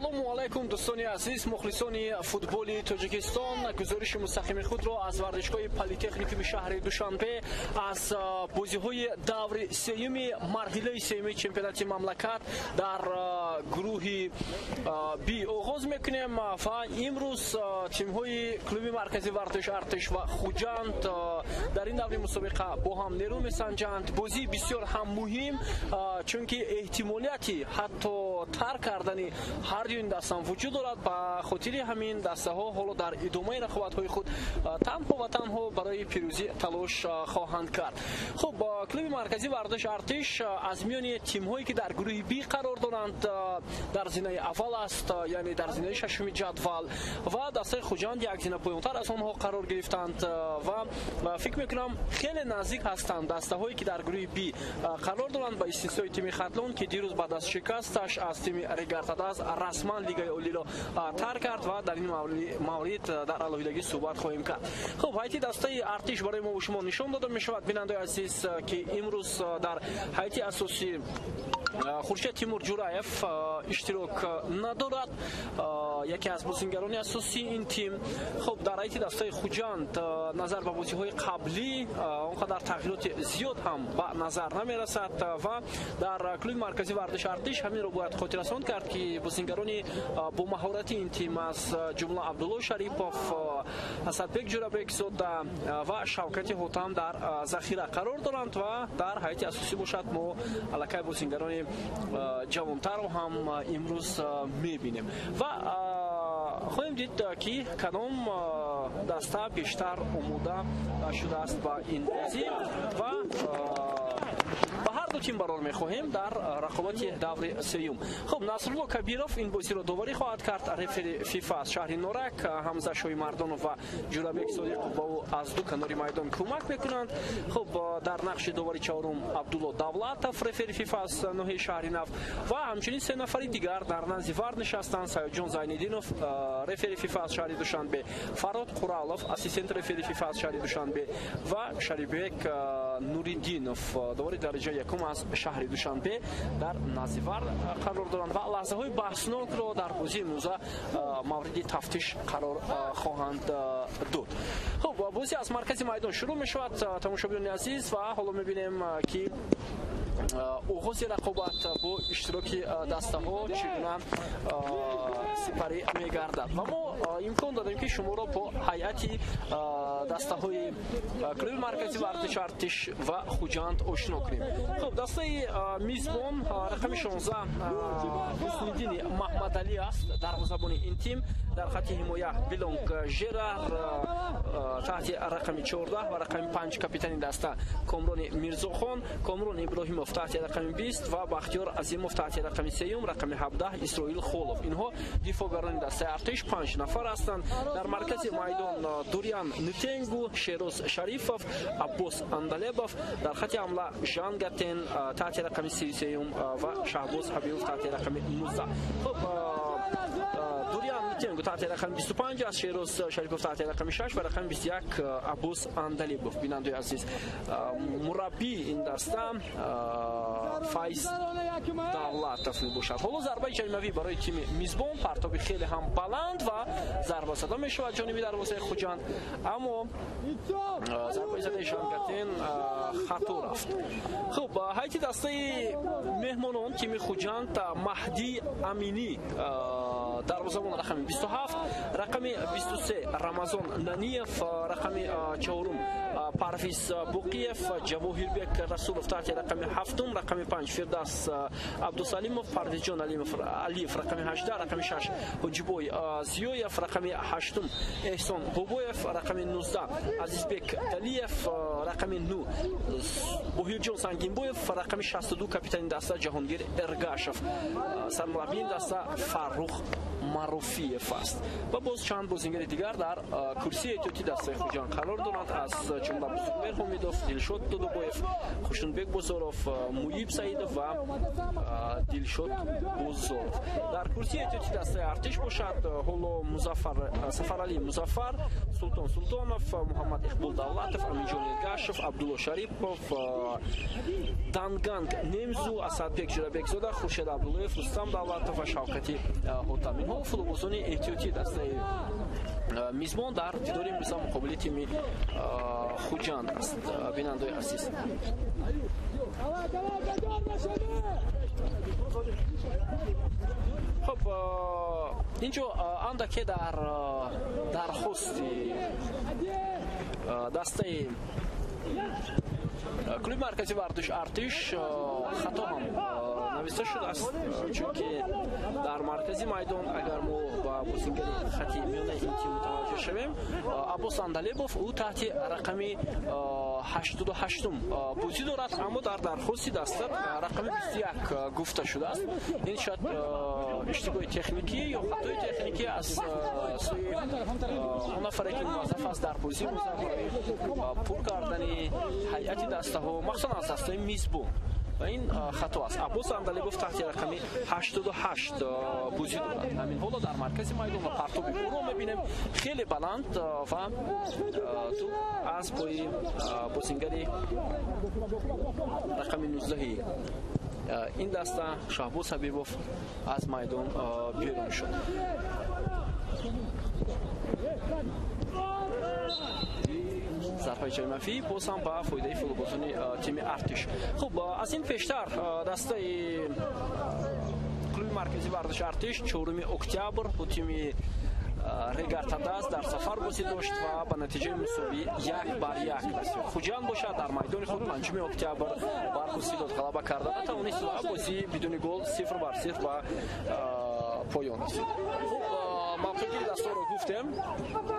Ассалому алайкум, дӯстони азиз, мухлисони футболи Тоҷикистон. Гузориши мустақими худро аз варзишгоҳи Политехникуми шаҳри Душанбе, аз бозиҳои даври сеюми марҳилаи сеюми чемпионати мамлакат дар гурӯҳи Би оғоз мекунем ва имрӯз тимҳои клуби марказии варзиши Артиш ва Хуҷанд дар ин даври мусобиқа бо ҳам нерӯ месанҷанд. Бозии бисёр ҳам муҳим, чунки эҳтимолияти ҳатто тарк кардани ҳар ду ин даста вуҷуд дорад. Ба хотири ҳамин дастаҳо ҳоло дар идомаи рақобатҳои худ танҳо ва танҳо барои пирӯзӣ талош хоҳанд кард. Хуб, клуби марказии варзиши Артиш аз миёни тимҳое, ки дар гурӯҳи Би қарор доранд, дар зинаи аввал аст, яъне дар зинаи шашуми ҷадвал, ва дастаи Хуҷанд як зина поёнтар аз онҳо қарор гирифтанд ва фикр мекунам, хеле наздик ҳастанд дастаҳое, ки дар гурӯҳи Би қарор доранд, ба истиснои тими Хатлон, ки дирӯз баъд аз шикасташ аз тими Регар-ТадАЗ расман Лигаи Олиро тарк кард ва дар ин маврид дар алоҳидагӣ суҳбат хоҳем кард. Хуб, ҳайати дастаи Артиш барои мо шумо нишон дода мешавад, бинандаи азиз, ки имрӯз дар ҳайати асосӣ Хуршед Тимур Ҷураев иштирок надорад, яке аз бозингарони асосии ин тим. Хуб, дар ҳайати дастаи Хуҷанд назар ба бозиҳои қаблӣ он қадар тағйироти зиёд ҳам ба назар намерасад ва дар клуби марказии варзиши Артиш ҳаминро бояд хотиррасон кард, ки бозингарони бо маҳорати ин тим, аз ҷумла Абдулло Шарипов, Асадбек Ҷурабекзода ва Шавкати Ҳотам, дар захира қарор доранд ва дар ҳайати асосӣ бошад, мо аллакай бозингарони ҷавонтарро ҳам имрӯз мебинем ва хоҳем дид, ки кадом даста бештар омода шудааст ба ин бозӣ ва ба ҳар ду тим барор мехоҳем дар рақобати даври сеюм. Хуб, Насрулло Кабиров ин бозиро доварӣ хоҳад кард, рефери ФИФА аз шаҳри Норак. Ҳамза Шоҳимардонов ва Ҷурабек Содиқов ба ӯ аз ду канори майдон кӯмак мекунанд. Хуб, дар нақши довари чорум Абдулло Давлатов, рефери ФИФА аз ноҳияи Шаҳри Нав, ва ҳамчунин се нафари дигар дар назди ВАР нишастанд: Саёдҷон Зайниддинов, рефери ФИФА аз шаҳри Душанбе, Фарҳод Қуралов, ассистент рефери ФИФА аз шаҳри Душанбе, ва Шарифбек Нуриддинов, довари дараҷаи якум аз шаҳри Душанбе, дар назди ВАР қарор доранд ва лаҳзаҳои баҳснокро дар бозии имрӯза мавриди тафтиш қарор хоҳанд дод. Хуб, бозӣ аз маркази майдон шурӯъ мешавад, тамошобинони азиз, ва ҳоло мебинем, ки оғози рақобат бо иштироки дастаҳо чӣ гуна сипарӣ мегардад ва мо имкон додем, ки шуморо бо ҳайати дастаҳои клуби маркази варзиши Артиш ва Хуҷанд ошино кунем. Хуб, дастаи мизбон: рақами 16 Ҳусниддини Маҳмадалӣ аст, дарвозабони ин тим. Дар хатти ҳимоя Билонг Жерар таҳти рақами 14 ва рақами 5 капитани даста Комрони Мирзохон, Комрон Иброҳимов таҳти рақами 20 ва Бахтиёр Азимов таҳти рақами сеюм, рақами 17 Исроил Холов. Инҳо дифоъгарони дастаи Артиш, панҷ нафар ҳастанд. Дар маркази майдон Дуриан Нутенгу, Шероз Шарифов, Аббос Андалебов. Дар хатти ҳамла Жангатен таҳти рақами 33-юм ва Шаҳбоз Ҳабибов таҳти рақами 19. Хуб, Дуриан Нутенгу таҳти рақами 25 аст, Шероз Шарипов таҳти рақами 6 ва рақами 21 Аббос Андалебов. Бинандаи азиз, мураббии ин даста Файз Давлатов мебошад. Ҳоло зарбаи ҷаримавӣ барои тими мизбон, партоби хеле ҳам баланд ва зарба зада мешавад ҷониби дарвозаи Хуҷанд, аммо зарбаи задаи Жангатен хато рафт. Хуб, ҳайати дастаи меҳмонон, тими Хуҷанд: Маҳдӣ Аминӣ, дарвозабон, рақами 27, рақами 23 Рамазон Наниев, рақами чорум Парвиз Буқиев, Ҷавоҳирбек Расулов таҳти рақами ҳафтум, рақами 5 Фирдавс Абдусалимов, Парвизҷон Алиев рақами 18, рақами 6 Ҳоҷибой Зиёев, рақами ҳаштум Эҳсон Бобоев, рақами 19 Азизбек Далиев, рақами 9 Боҳирҷон Сангинбоев, рақами 62 капитани даста Ҷаҳонгир Эргашев. Сармураббии даста Фаррух Марофиев аст. Ва боз чанд бозингари дигар дар курсии эҳтиётии дастаи Хуҷанд қарор доранд, аз ҷумла Бузургмер Ҳомидов, Дилшод Дудубоев, Хушнудбек Бозоров, Муиб Саидов ва Дилшод Бозоров. Дар курсии эҳтиётии дастаи Артиш бошад ҳоло Сафаралӣ Музаффар, Султон Султонов, Муҳаммад Иқбол Давлатов, Аминҷон Эргашев, Абдулло Шарипов, Данганг Немзу, Асадбек Ҷурабекзода, Хуршед Абдуллоев, Рустам Давлатов ва Шавкати Ҳотам. Инҳо футболбозони эҳтиётии дастаи мизбон дар дидори имрӯза муқобили тими Хуҷанд аст. Бинандаои азиз, хуб, инҷо андаке дар дархости дастаи клуби марказии варзиш Артиш хато ҳам нависта шудааст, чунки дар маркази майдон агар мо ба бозингари хати миёнаи ин тим мутаваҷҷеҳ шавем, Аббос Андалебов ӯ таҳти рақами 88 бозӣ дорад, аммо дар дархости даста рақами 21 гуфта шудааст. Ин шояд иштибоҳи техникӣ ё хатои техникӣ аз сӯи он нафаре ки муваззаф аст дар бозии имрӯза барои пур кардани ҳайати дастаҳо, махсусан аз дастаи мизбон. Ва ин хато аст. Аббос Андалебов таҳти рақами 88 бозӣ дорад. Ҳамин ҳоло дар маркази майдон ва партоби ӯро мебинем, хеле баланд ва тӯб аз пои бозингари рақами 19 ин даста Шаҳбоз Ҳабибов аз майдон берун шуд. Зарбаи ҷаримафӣ боз ҳам ба фоидаи футболбозони тими Артиш. Хуб, аз ин пештар дастаи клуби марказии варзиши Артиш 4 октябр бо тими Регар-ТадАЗ дар сафар бозӣ дошт ва ба натиҷаи мусовӣ 1-1 расид. Хуҷанд бошад дар майдони худ 5 октябр бар Ҳосилот ғалаба карда натавонист ва бозӣ бидуни гол 0-0 ба поён расид. Хуб, мавқеи дастаро гуфтем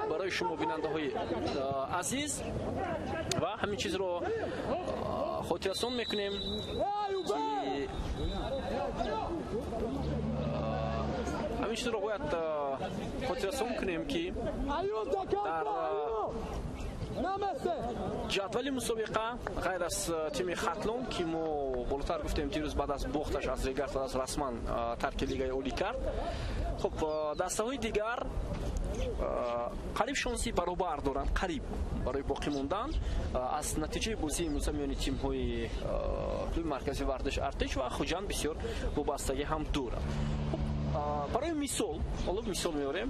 барои шумо бинандаҳои азиз ва ҳамин чизро хотиррасон мекунем, ки ҳамин чизро бояд хотиррасон кунем, ки дар ҷадвали мусобиқа ғайр аз тими Хатлон, ки мо болотар гуфтем дирӯз баъд аз бохташ аз Регар-ТадАЗ расман тарки лигаи олӣ кард, хуб, дастаҳои дигар қариб шонси баробар доранд, қариб барои боқӣ мондан аз натиҷаи бозии имрӯза миёни тимҳои клуби марказии варзиши Артиш ва Хуҷанд бисёр вобастагӣ ҳам дорад. Барои мисол, ҳоло мисол меорем,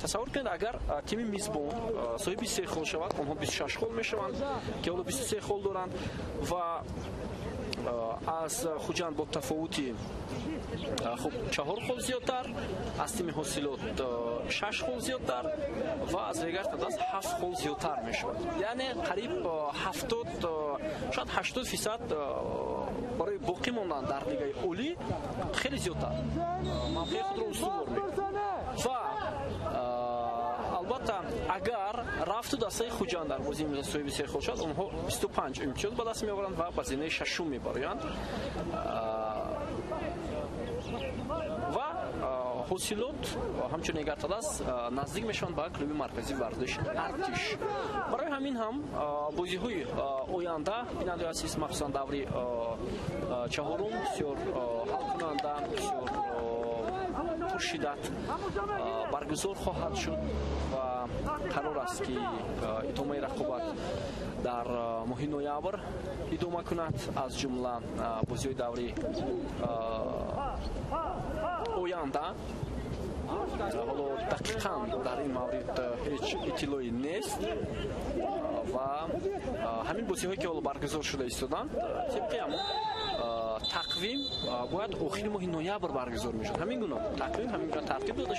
тасаввур кунед агар тими мизбон соҳиби 3 хол шавад, онҳо 26 хол мешаванд, ки ҳоло 23 хол доранд ва аз Хуҷанд бо тафовути хуб 4 хол зиёдтар, аз тими Ҳосилот 6 хол зиёдтар ва аз Регар-ТадАЗ 7 хол зиёдтар мешавад. Яъне қариб 70, шояд 80% барои боқӣ мондан дар лигаи олӣ хеле зиёдтар мавқеи худро устувор мекунад. Ва албатта агар рафту дастаи Хуҷанд дар бозии имрӯза соҳиби 3 хол шавад, онҳо 25 имтиёз ба даст меоваранд ва ба зинаи шашум мебароянд. Ва Ҳосилот ҳамчун Регар-ТадАЗ наздик мешаванд ба клуби марказии варзиши Артиш. Барои ҳамин ҳам бозиҳои оянда бинандаи азиз, махсусан даври чаҳорум бисёр ҳалкунанда, бисёр пуршиддат баргузор хоҳад шуд ва қарор аст, ки идомаи рақобат дар моҳи ноябр идома кунад, аз ҷумла бозиҳои даври оянда. Ҳоло дақиқан дар ин маврид ҳеҷ иттилоъе нест ва ҳамин бозиҳое ки ҳоло баргузор шуда истоданд, тибқи ҳамон тақвим бояд охири моҳи ноябр баргузор мешуд. Ҳамин гуна тақвим, ҳамин гуна тартиб дода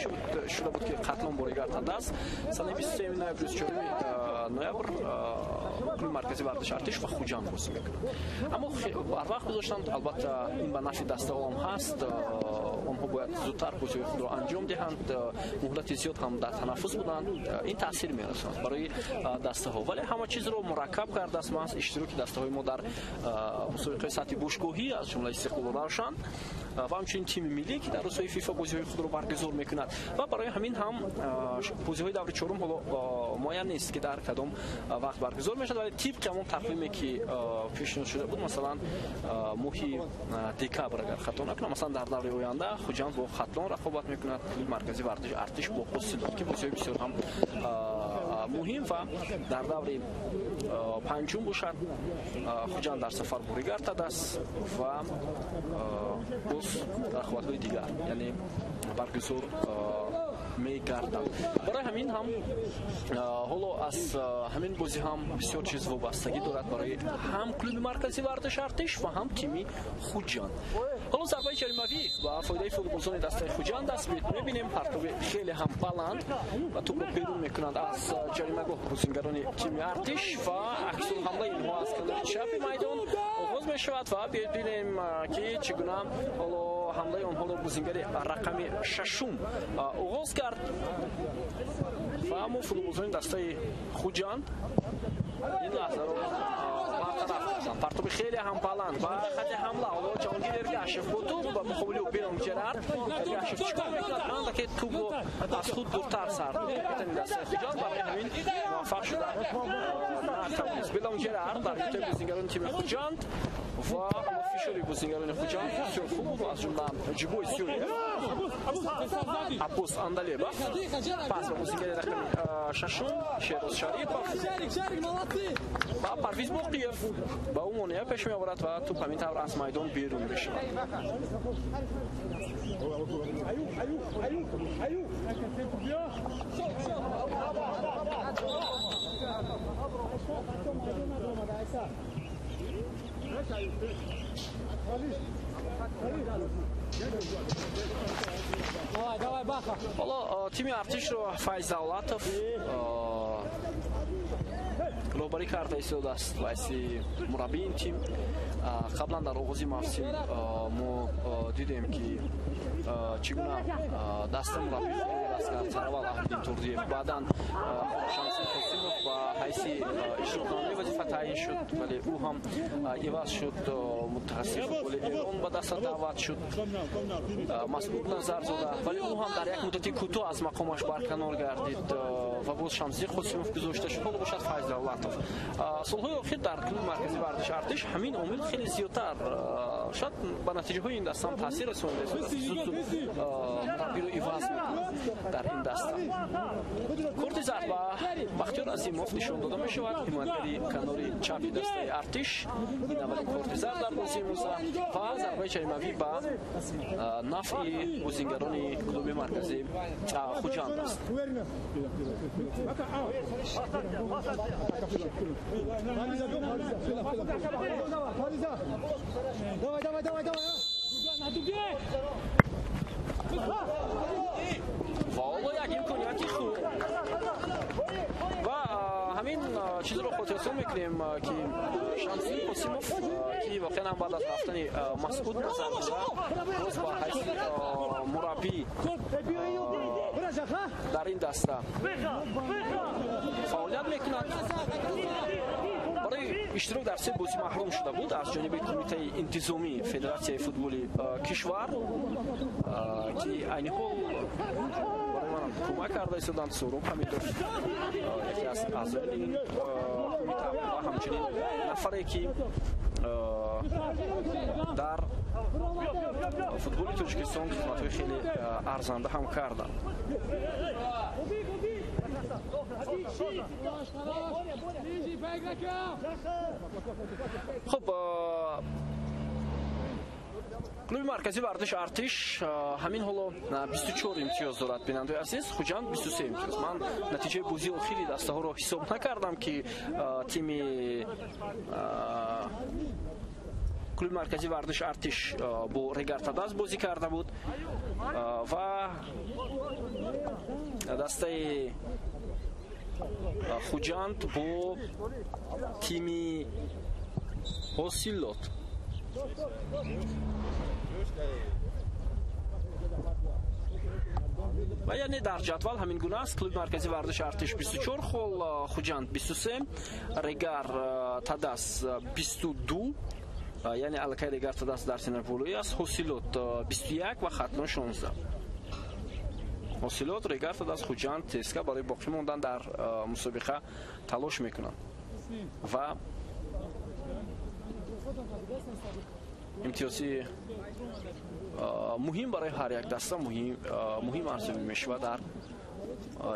шуда буд, ки Хатлон бо Регар-ТадАЗ санаи 23 ноябр, 24 ноябр клуби марказии варзиши Артиш ва Хуҷанд бозӣ мекунад. Аммо барвақт гузоштанд, албатта ин ба нафъи дастаҳо ҳам ҳаст. Онҳо бояд зудтар бозиҳои худро анҷом диҳанд, муҳлати зиёд ҳам дар танаффус буданд, ин таъсир мерасонад барои дастаҳо. Вале ҳама чизро мураккаб кардааст маҳз иштироки дастаҳои мо дар мусобиқаи сатҳи бошгоҳӣ, аз ҷумла Истиқлолу Равшан. ва ҳамчунин тими миллӣ, ки дар рӯзҳои ФИФА бозиҳои худро баргузор мекунад. Ва барои ҳамин ҳам бозиҳои даври чорум ҳоло муайян нест, ки дар кадом вақт баргузор мешавад, вале тибқи ҳамон тақвиме, ки пешниҳод шуда буд, масалан, моҳи декабр, агар хато накунам, масалан, дар даври оянда Хуҷанд бо Хатлон рақобат мекунад, клуби марказии варзиши Артиш бо Ҳосилот, ки бозиҳои бисёр ҳам муҳим. Ва дар даври панҷум бошад, Хуҷанд дар сафар бо Регар Тадас ва боз рақобатҳои дигар, яъне, баргузор мегарданд. Барои ҳамин ҳам ҳоло аз ҳамин бозӣ ҳам бисёр чиз вобастагӣ дорад барои ҳам клуби марказии варзиши Артиш ва ҳам тими Хуҷанд. Ҳоло зарбаи ҷаримавӣ ба фоидаи футболбозони дастаи Хуҷанд аст. Мебинем, партоби хеле ҳам баланд ва тӯбро берун мекунанд аз ҷаримагоҳ бозингарони тими Артиш ва аксул ҳамлаи инҳо аз канори чапи майдон оғоз мешавад. Ва биёед бинем, ки чӣ гуна ҳоло ҳамлаи онҳоро бозингари рақами шашум оғоз кард. Ва аммо футболбозони дастаи Хуҷанд ин лаҳзаро бартараф карданд. Партоби хеле ҳам баланд ба хати ҳамла. Ҳоло Ҷаҳонгир Эргашев бо тӯб ба муқобили ӯ Белон Ҷерард. Эргашев чӣ кор мекунад? Андаке тӯбро аз худ дуртар сар дод капитани дастаи Хуҷанд, барои ҳамин муваффақ шуда натавонист. Белон Ҷерард дар ҳитои бозингарони тими Хуҷанд ва фишори бозингарони Хуҷанд бисёр хуб буд, аз ҷумла Ҷибой Сюриев, Аббос Андалебов, пас ба бозингари рақами шашум Шероз Шарипов ва Парвиз Боқиев ба ӯ монеа пеш меоварад ва тӯп ҳамин тавр аз майдон берун мешавад. Ҳоло тими Артишро Файз Давлатов роҳбарӣ карда истодааст, вайси мураббии ин тим. Қаблан дар оғози мавсим мо дидем, ки чӣ гуна даста мураббии худро иваз кард сараввал Аҳмаддин Турдиев, баъдан Шамсин Қосимов ба ҳайси иҷрокунандаи вазифа таъин шуд, вале ӯ ҳам иваз шуд. Мутахассиси футболи Эрон ба даста даъват шуд, Масъуд Назарзода, вале ӯ ҳам дар як муддати кӯтоҳ аз мақомаш барканор гардид ва боз Шамсиддин Қосимов гузошта шуд. Ҳоло бошад, Файз Давлатов. Солҳои охир дар клуби марказии варзиши Артиш ҳамин омил хеле зиёдтар шояд ба натиҷаҳои ин даста ҳам таъсир расонида истодааст. Зуд зуд мураббиро иваз мекунад дар ин даста. Корти зард ба Бахтиёр Азимов нишон дода мешавад, ҳимоятгари канори чапи дастаи Артиш. Ин аввалин корти зард дар бозии имрӯза ва зарбаи ҷаримавӣ ба нафъи бозингарони клуби марказии Хуҷанд аст. Давай, давай, давай, давай. Ва ҳоло як имконияти хуб ва ҳамин чизро хотиррасон мекунем, ки Шамсиддин Қосимов, ки воқеан ҳам баъд аз рафтани Масъуд Назарзода боз ба ҳайси мураббӣ дар ин даста фаъолият мекунад, барои иштирок дар се бозӣ маҳрум шуда буд аз ҷониби кумитаи интизомии федератсияи футболи кишвар, ки айни ҳол барои манам кӯмак карда истоданд. Сӯроб Ҳамидов, яке аз аъзои ин кумита ва ҳамчунин нафаре, ки дар футболи Тоҷикистон хизматҳои хеле арзанда ҳам карданд. Хуб, клуби марказии варзиши Артиш ҳамин ҳоло 24 имтиёз дорад, бинандаои азиз, Хуҷанд 23 имтиёз. Ман натиҷаи бозии охири дастаҳоро ҳисоб накардам, ки тими клуби марказии варзиши Артиш бо Регар Тадас бозӣ карда буд ва дастаи Хуҷанд бо тими Ҳосилот. Ва яъне дар ҷадвал ҳамин гуна аст: клуби марказии варзиши Артиш 24 хол, Хуҷанд 23, Регар Тадас 22. Яъне аллакай Регар-ТадАЗ дар зинаи болоӣ аст, Ҳосилот 21 ва Хатлон 16. Ҳосилот, Регар-ТадАЗ, Хуҷанд, ЦСКА барои боқӣ мондан дар мусобиқа талош мекунанд ва имтиёзи муҳим барои ҳар як даста муҳим арзёбӣ мешавад дар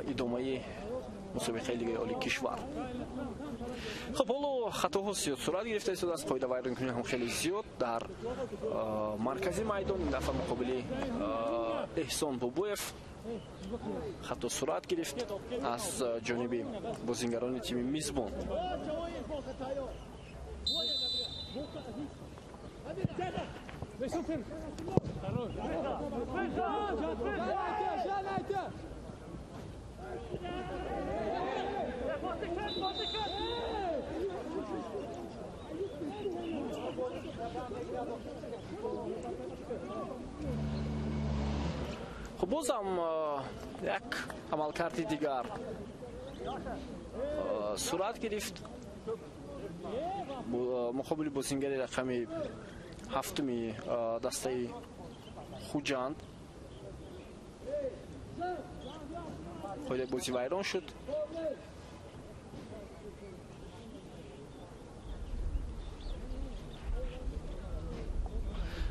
идомаи мусобиқаи Лигаи Олии кишвар. Хуб, ҳоло хатоҳо зиёд сурат гирифта истодааст, қоидавайронкунӣ ҳам хеле зиёд дар маркази майдон. Ин дафъа муқобили Эҳсон Бобоев хато сурат гирифт аз ҷониби бозингарони тими мизбон. Хуб, бозам як амалкарди дигар сурат гирифт муқобили бозингари рақами ҳафтуми дастаи Хуҷанд. Қоидаи бозӣ вайрон шуд.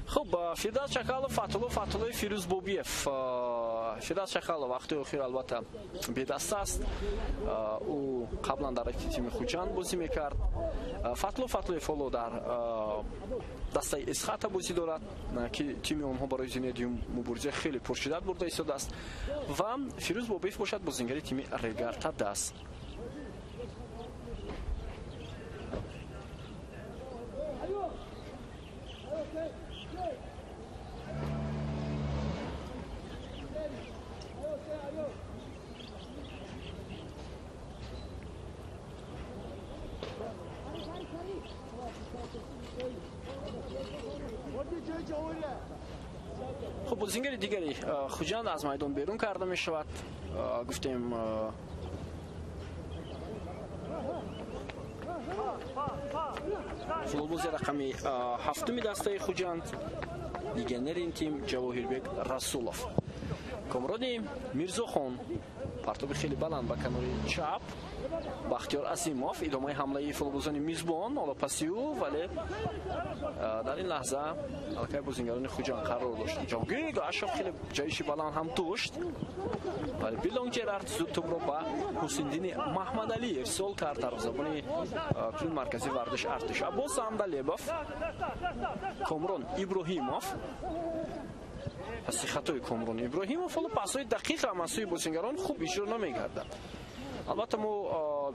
Хуб, Фирдавс Чакалов, Фатулло Фатуллоев, Фирӯз Бобиев. Фирдавс Чакалов вақти охир албатта бедаста аст. Ӯ қаблан дар тими Хуҷанд бозӣ мекард. Фатулло Фатуллоев ҳоло дар дастаи Эсхата бозӣ дорад, ки тими онҳо барои зинаи дуюм мубориза хеле пуршиддат бурда истодааст. Ва Фирӯз Бобиев бошад бозингари тими Регар-ТадАЗ. Хуб, бозингари дигари Хуҷанд аз майдон берун карда мешавад. Гуфтем, футболбози рақами ҳафтуми дастаи Хуҷанд, легионери ин тим Ҷавоҳирбек Расулов. Комрони Мирзохон, партоби хеле баланд ба канори чап. Бахтиёр Азимов, идомаи ҳамлаи футболбозони мизбон, ҳоло паси ӯ, вале дар ин лаҳза аллакай бозингарони Хуҷанд қарор доштанд. Ҷонгир Гашов хеле ҷоиши баланд ҳам дошт, вале Билонг Ҷерард зуд тӯбро ба Ҳусиндини Маҳмадалӣ ирсол кард, дарвозабони клуби марказии варзиши Артиш. Аббос Андалебов, Комрон Иброҳимов, паси хатои Комрон Иброҳимов, ҳоло пасҳои дақиқ ҳам аз сӯи бозингарон хуб иҷро намегардад. Албатта мо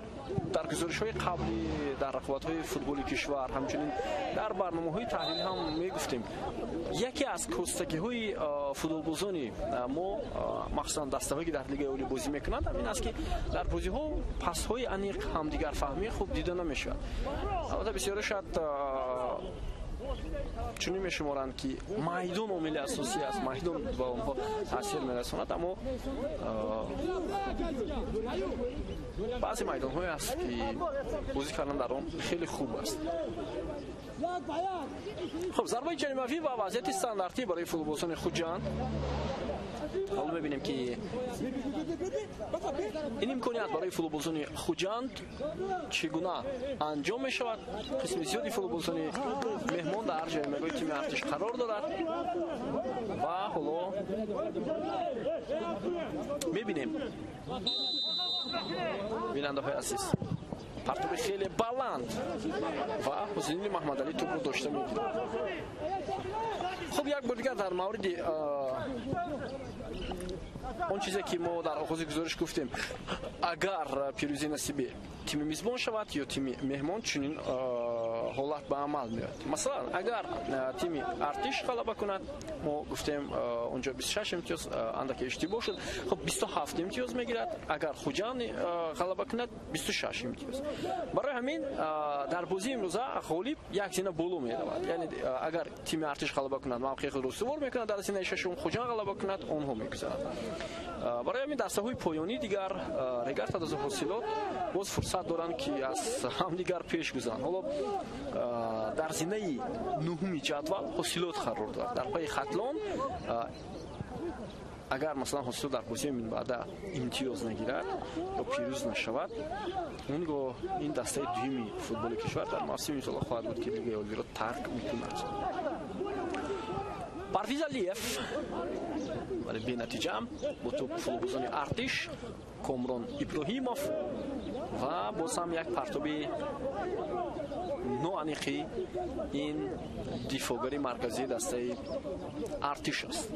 дар гузоришҳои қаблӣ дар рақобатҳои футболи кишвар, ҳамчунин дар барномаҳои таҳлилӣ ҳам мегуфтем, яке аз костагиҳои футболбозони мо, махсусан дастаҳое ки дар Лигаи Олӣ бозӣ мекунанд, ҳамин аст ки дар бозиҳо пасҳои аниқ, ҳамдигарфаҳмӣ хуб дида намешавад. Албатта бисёре шояд чунин мешуморанд ки майдон омили асосӣ аст, майдон ба онҳо таъсир мерасонад, аммо баъзе майдонҳое аст ки бозӣ кардан дар он хеле хуб аст. Хуб, зарбаи ҷаримавӣ ва вазъияти стандартӣ барои футболбозони Хуҷанд. Ҳоло мебинем ки ин имконият барои футболбозони Хуҷанд чӣ гуна анҷом мешавад. Қисми зиёди футболбозони меҳмон дар ҷаримагоҳи тими Артиш қарор дорад ва ҳоло мебинем, бинандаҳои азиз, партоби хеле баланд ва Ҳусайниддини Маҳмадалӣ тӯбро дошта мегирад. Хуб, як бор дигар дар мавриди он чизе ки мо дар оғози гузориш гуфтем, агар пирӯзӣ насиби тими мизбон шавад ё тими меҳмон, чунин ҳолат ба амал меояд. Масалан, агар тими Артиш ғалаба кунад, мо гуфтем онҷо 26 имтиёз, андаке иштибоҳ шуд, хуб 27 имтиёз мегирад. Агар Хуҷанд ғалаба кунад, 26 имтиёз. Барои ҳамин дар бозии имрӯза ғолиб як зина боло меравад. Яъне агар тими Артиш ғалаба кунад, мавқеи худро устувор мекунад дар зинаи шашум, Хуҷанд ғалаба кунад, онҳо мегузаранд. Барои ҳамин дастаҳои поёнӣ дигар Регар-ТадАЗ ва Ҳосилот боз фурсат доранд ки аз ҳамдигар пеш гузаранд. Ҳоло Дар зинаи нуҳуми ҷадвал Ҳосилот қарор дорад. Дар пайи Хатлон, агар масалан Ҳосилот дар бозии минбаъда имтиёз нагирад ё пирӯз нашавад, он гоҳ ин дастаи дуюми футболи кишвар дар мавсими имсола хоҳад буд, ки Лигаи Олиро тарк мекунад. Парвиз Алиев, вале бенатиҷа бо тӯб футболбозони Артиш. Комрон Иброҳимов ва боз ҳам як партоби ноаниқи ин дифоъгари марказии дастаи Артиш аст.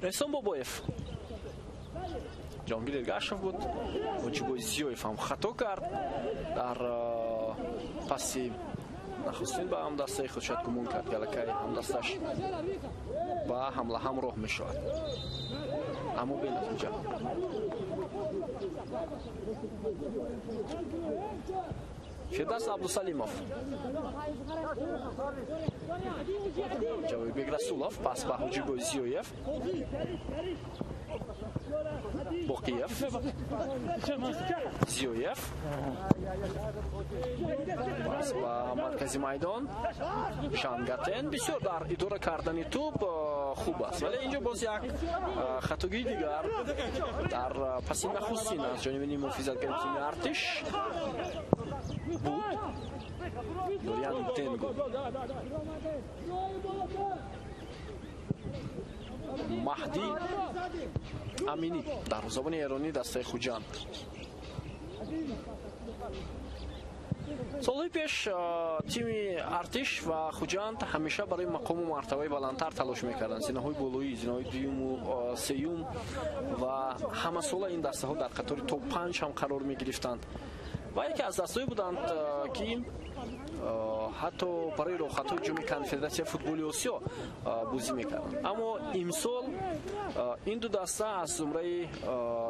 Эҳсон Бобоев, Ҷаҳонгир Эргашев буд, Ҳоҷибой Зиёев ҳам хато кард дар паси нахустин ба ҳамдастаи худ, шояд гумон кард, ки аллакай ҳамдасташ ба ҳамла ҳамроҳ мешавад, аммо бенатиҷа. Фирдавс Абдусалимов, Ҷавоббек Расулов, пас ба Ҳоҷибой Зиёев, Боқиев, Зиёев, пас ба маркази майдон Шангатен. Бисёр дар идора кардани тӯб хуб аст, вале инҷо боз як хатогии дигар дар паси нахустин аз ҷониби муҳофизатгари тими Артиш буд. Дориан Денго, Маҳдӣ Аминӣ, дарвозабони эронӣ дастаи Хуҷанд. Солҳои пеш тими Артиш ва Хуҷанд ҳамеша барои мақому мартабаи баландтар талош мекарданд, зинаҳои болоӣ, зинаҳои дуюму сеюм, ва ҳамасола ин дастаҳо дар қатори топ 5 ҳам қарор мегирифтанд. Ва яке аз дастаҳое буданд, ки ҳатто барои роҳхатҳои ҷоми Конфедератсияи футболи Осиё бозӣ мекарданд. Аммо имсол ин ду даста аз зумраи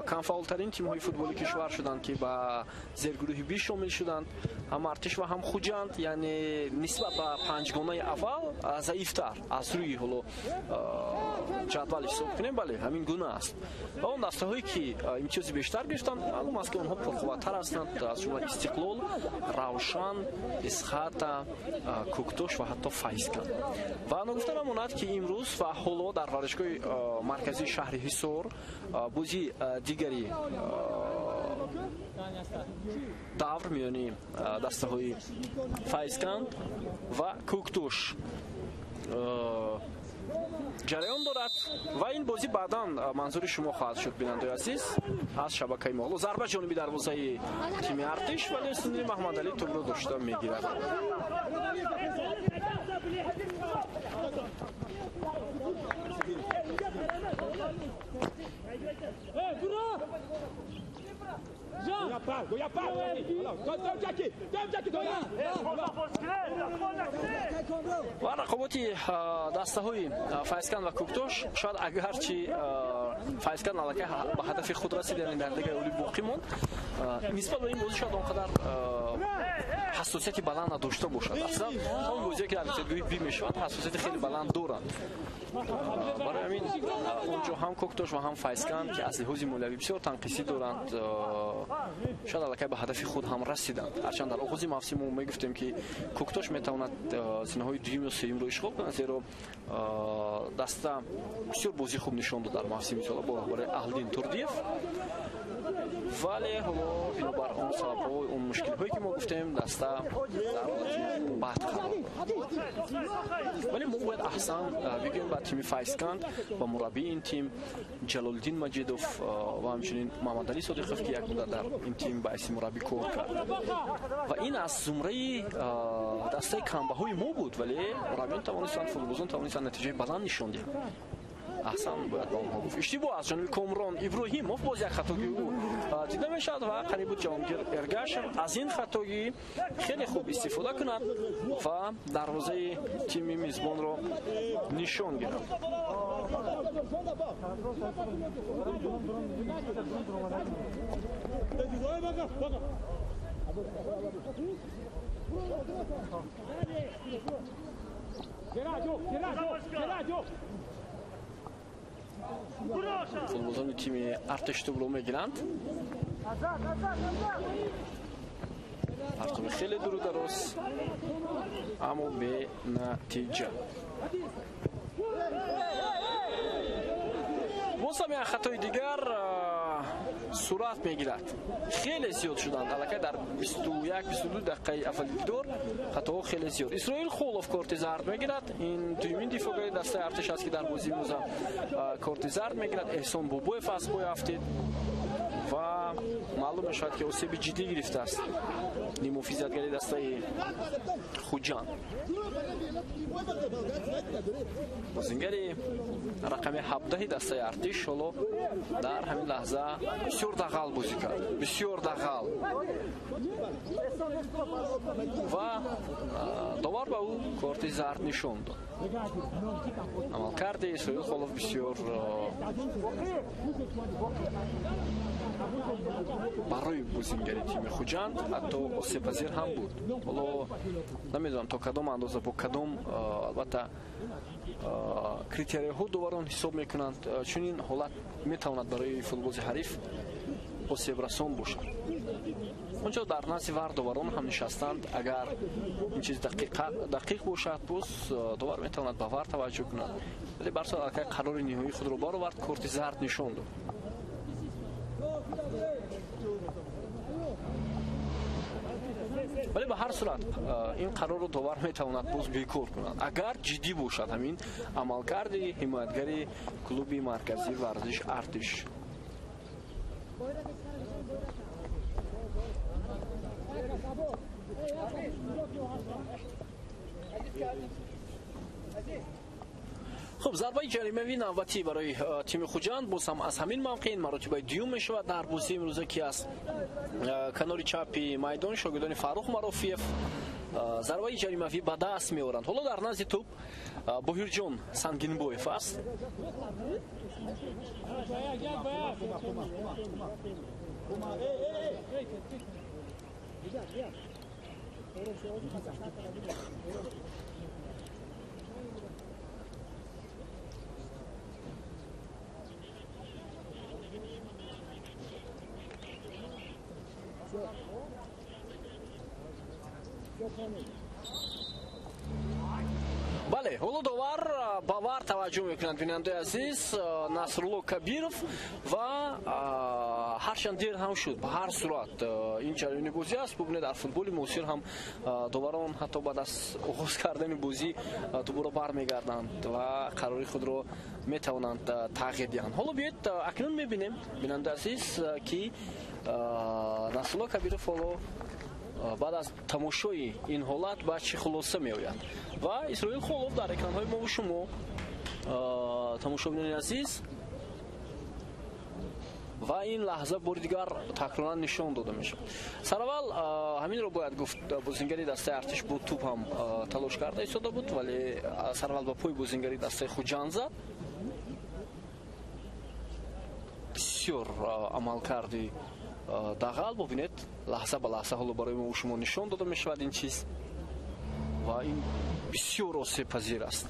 камфаъолтарин тимҳои футболи кишвар шуданд, ки ба зергурӯҳи Би шомил шуданд, ҳам Артиш ва ҳам Хуҷанд, яъне нисбат ба панҷгонаи аввал заифтар аз рӯи ҳоло ҷадвал ҳисоб кунем, бале, ҳамин гуна аст. Ва он дастаҳое, ки имтиёзи бештар гирифтанд, маълум аст, ки онҳо пурқувваттар ҳастанд, аз ҷумла Истиқлол, Равшан, Исхата, Кӯктош ва ҳатто Файзканд. Ва ногуфта намонад, ки имрӯз ва ҳоло дар варзишгоҳи марказии шаҳри Ҳисор бозии дигари давр миёни дастаҳои Файзканд ва Кӯктош ҷараён дорад ва ин бозӣ баъдан манзури шумо хоҳад шуд, бинандаои азиз, аз шабакаи мо. Ҳоло зарба ҷониби дарвозаи тими Артиш, вале Сунни Маҳмадалӣ тӯбро дошта мегирад. Ва рақоботи дастаҳои Файзканд ва Кӯктош, шояд агарчи Файзканд аллакай ба ҳадафи худ расид, яъне дар лигаи олӣ боқӣ монд, нисбат ба ин бозӣ шояд он қадар ҳассосияти баланд надошта бошад. Аслан он бозие, ки дар зергурӯҳи Би мешавад, ҳассосияти хеле баланд доранд. Барои ҳамин онҷо ҳам Кӯктош ва ҳам Файзканд, ки аз лиҳози молиявӣ бисёр танқисӣ доранд, шояд аллакай ба ҳадафи худ ҳам расиданд. Ҳарчанд дар оғози мавсим мо мегуфтем, ки Кӯктош метавонад зинаҳои дуюм ё сеюмро ишғол кунад, зеро даста бисёр бозии хуб нишон дод дар мавсими сола бо роҳбари Аҳлиддин Турдиев. Вале ҳоло бинобар он сабабҳо, он мушкилҳое, ки мо гуфтем, даста дар ҳолати бад қарор дорад. Вале мо бояд аҳсан бигӯем ба тими Файзканд, ба мураббии ин тим Ҷалолиддин Маҷидов ва ҳамчунин Муҳаммадалӣ Содиқов, ки як муддат дар ин тим ба ҳайси мураббӣ кор кард. Ва ин аз зумраи дастаи камбаҳои мо буд, вале мураббиён тавонистанд, футболбозон тавонистанд натиҷаи баланд нишон диҳанд. Аҳсан бояд ба онҳо гуфт. Иштибоҳ аз ҷониби Комрон Иброҳимов, боз як хатогии ӯ дида мешавад ва қариб буд Ҷаҳонгир Эргашев аз ин хатогӣ хеле хуб истифода кунад ва дарвозаи тими мизбонро нишон гирад. Футболбозони тими Артиш тӯбро мегиранд. Партови хеле дуру дароз, аммо бенатиҷа. Боз ҳам як хатои дигар сурат мегирад. Хеле зиёд шуданд. Аллакай дар 21-22 дақиқаи аввали дидор хатоҳо хеле зиёд. Исроил Холов корти зард мегирад. Ин дуюмин дифоъгари дастаи Артиш аст, ки дар бозии имрӯза корти зард мегирад. Эҳсон Бобоев аз пой афтид ва маълум мешавад, ки осеби ҷиддӣ гирифтааст нимуҳофизатгари дастаи Хуҷанд. Бозингари рақами 17 дастаи Артиш ҳоло дар ҳамин лаҳза бисёр дағал бозӣ кард, бисёр дағал, ва довар ба ӯ корти зард нишон дод. Амалкарди Исроил Холов бисёр барои бозингари тими Хуҷанд ҳатто осебпазир ҳам буд. Ҳоло намедонам то кадом андоза бо кадом албатта критерияҳо доварон ҳисоб мекунанд. Чунин ҳолат метавонад барои футболбози ҳариф осебрасон бошад. Онҷо дар назди вар доварон ҳам нишастанд. Агар ин чиз дақиқ бошад, боз довар метавонад ба вар таваҷҷӯҳ кунад. Вале барсо аллакай қарори ниҳоии худро баровард, корти зард нишон дод. Вале ба ҳар сурат ин қарорро довар метавонад боз бекор кунад, агар ҷиддӣ бошад ҳамин амалкарди ҳимоятгари клуби марказии варзиш Артиш. Хуб, зарбаи ҷаримавӣ навбатӣ барои тими Хуҷанд боз ҳам аз ҳамин мавқеъ ин маротибаи дуюм мешавад дар бозии имрӯза, ки аз канори чапи майдон шогирдони Фаррух Марофиев зарбаи ҷаримавӣ ба даст меоранд. Ҳоло дар назди тӯб Боҳирҷон Сангинбоев аст. Бале, ҳоло довар ба вар таваҷҷӯҳ мекунад, бинандаи азиз, Насрулло Кабиров, ва ҳарчанд дер ҳам шуд, ба ҳар сурат ин ҷараёни бозӣ аст. Бубинед, дар футболи муосир ҳам доварон ҳатто баъд аз оғоз кардани бозӣ дубора бармегарданд ва қарори худро метавонанд тағйир диҳанд. Ҳоло биёед акнун мебинем, бинандаи азиз, ки Насрулло Кабиров ҳоло баъд аз тамошои ин ҳолат ба чӣ хулоса меояд. Ва Исроил Холов дар экранҳои мову шумо, тамошобинони азиз, ва ин лаҳза бори дигар такроран нишон дода мешавад. Сараввал ҳаминро бояд гуфт, бозингари дастаи Артиш бо тӯб ҳам талош карда истода буд, вале сараввал ба пои бозингари дастаи Хуҷанд зад. Бисёр амалкарди дағал. Бубинед, лаҳза ба лаҳза ҳоло барои мо шумо нишон дода мешавад ин чиз, ва ин бисёр осебпазир аст.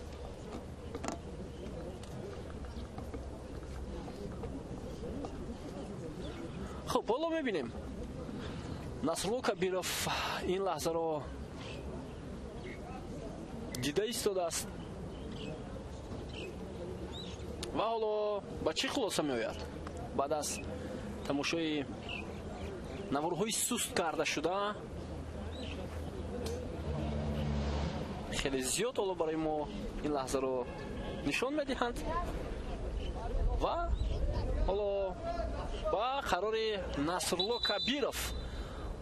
Хуб, ҳоло мебинем Насрулло Кабиров ин лаҳзаро дида истодааст ва ҳоло ба чӣ хулоса меояд баъд аз тамошои наворҳои суст карда шуда. Хеле зиёд ҳоло барои мо ин лаҳзаро нишон медиҳанд ва ҳоло ба қарори Насрулло Кабиров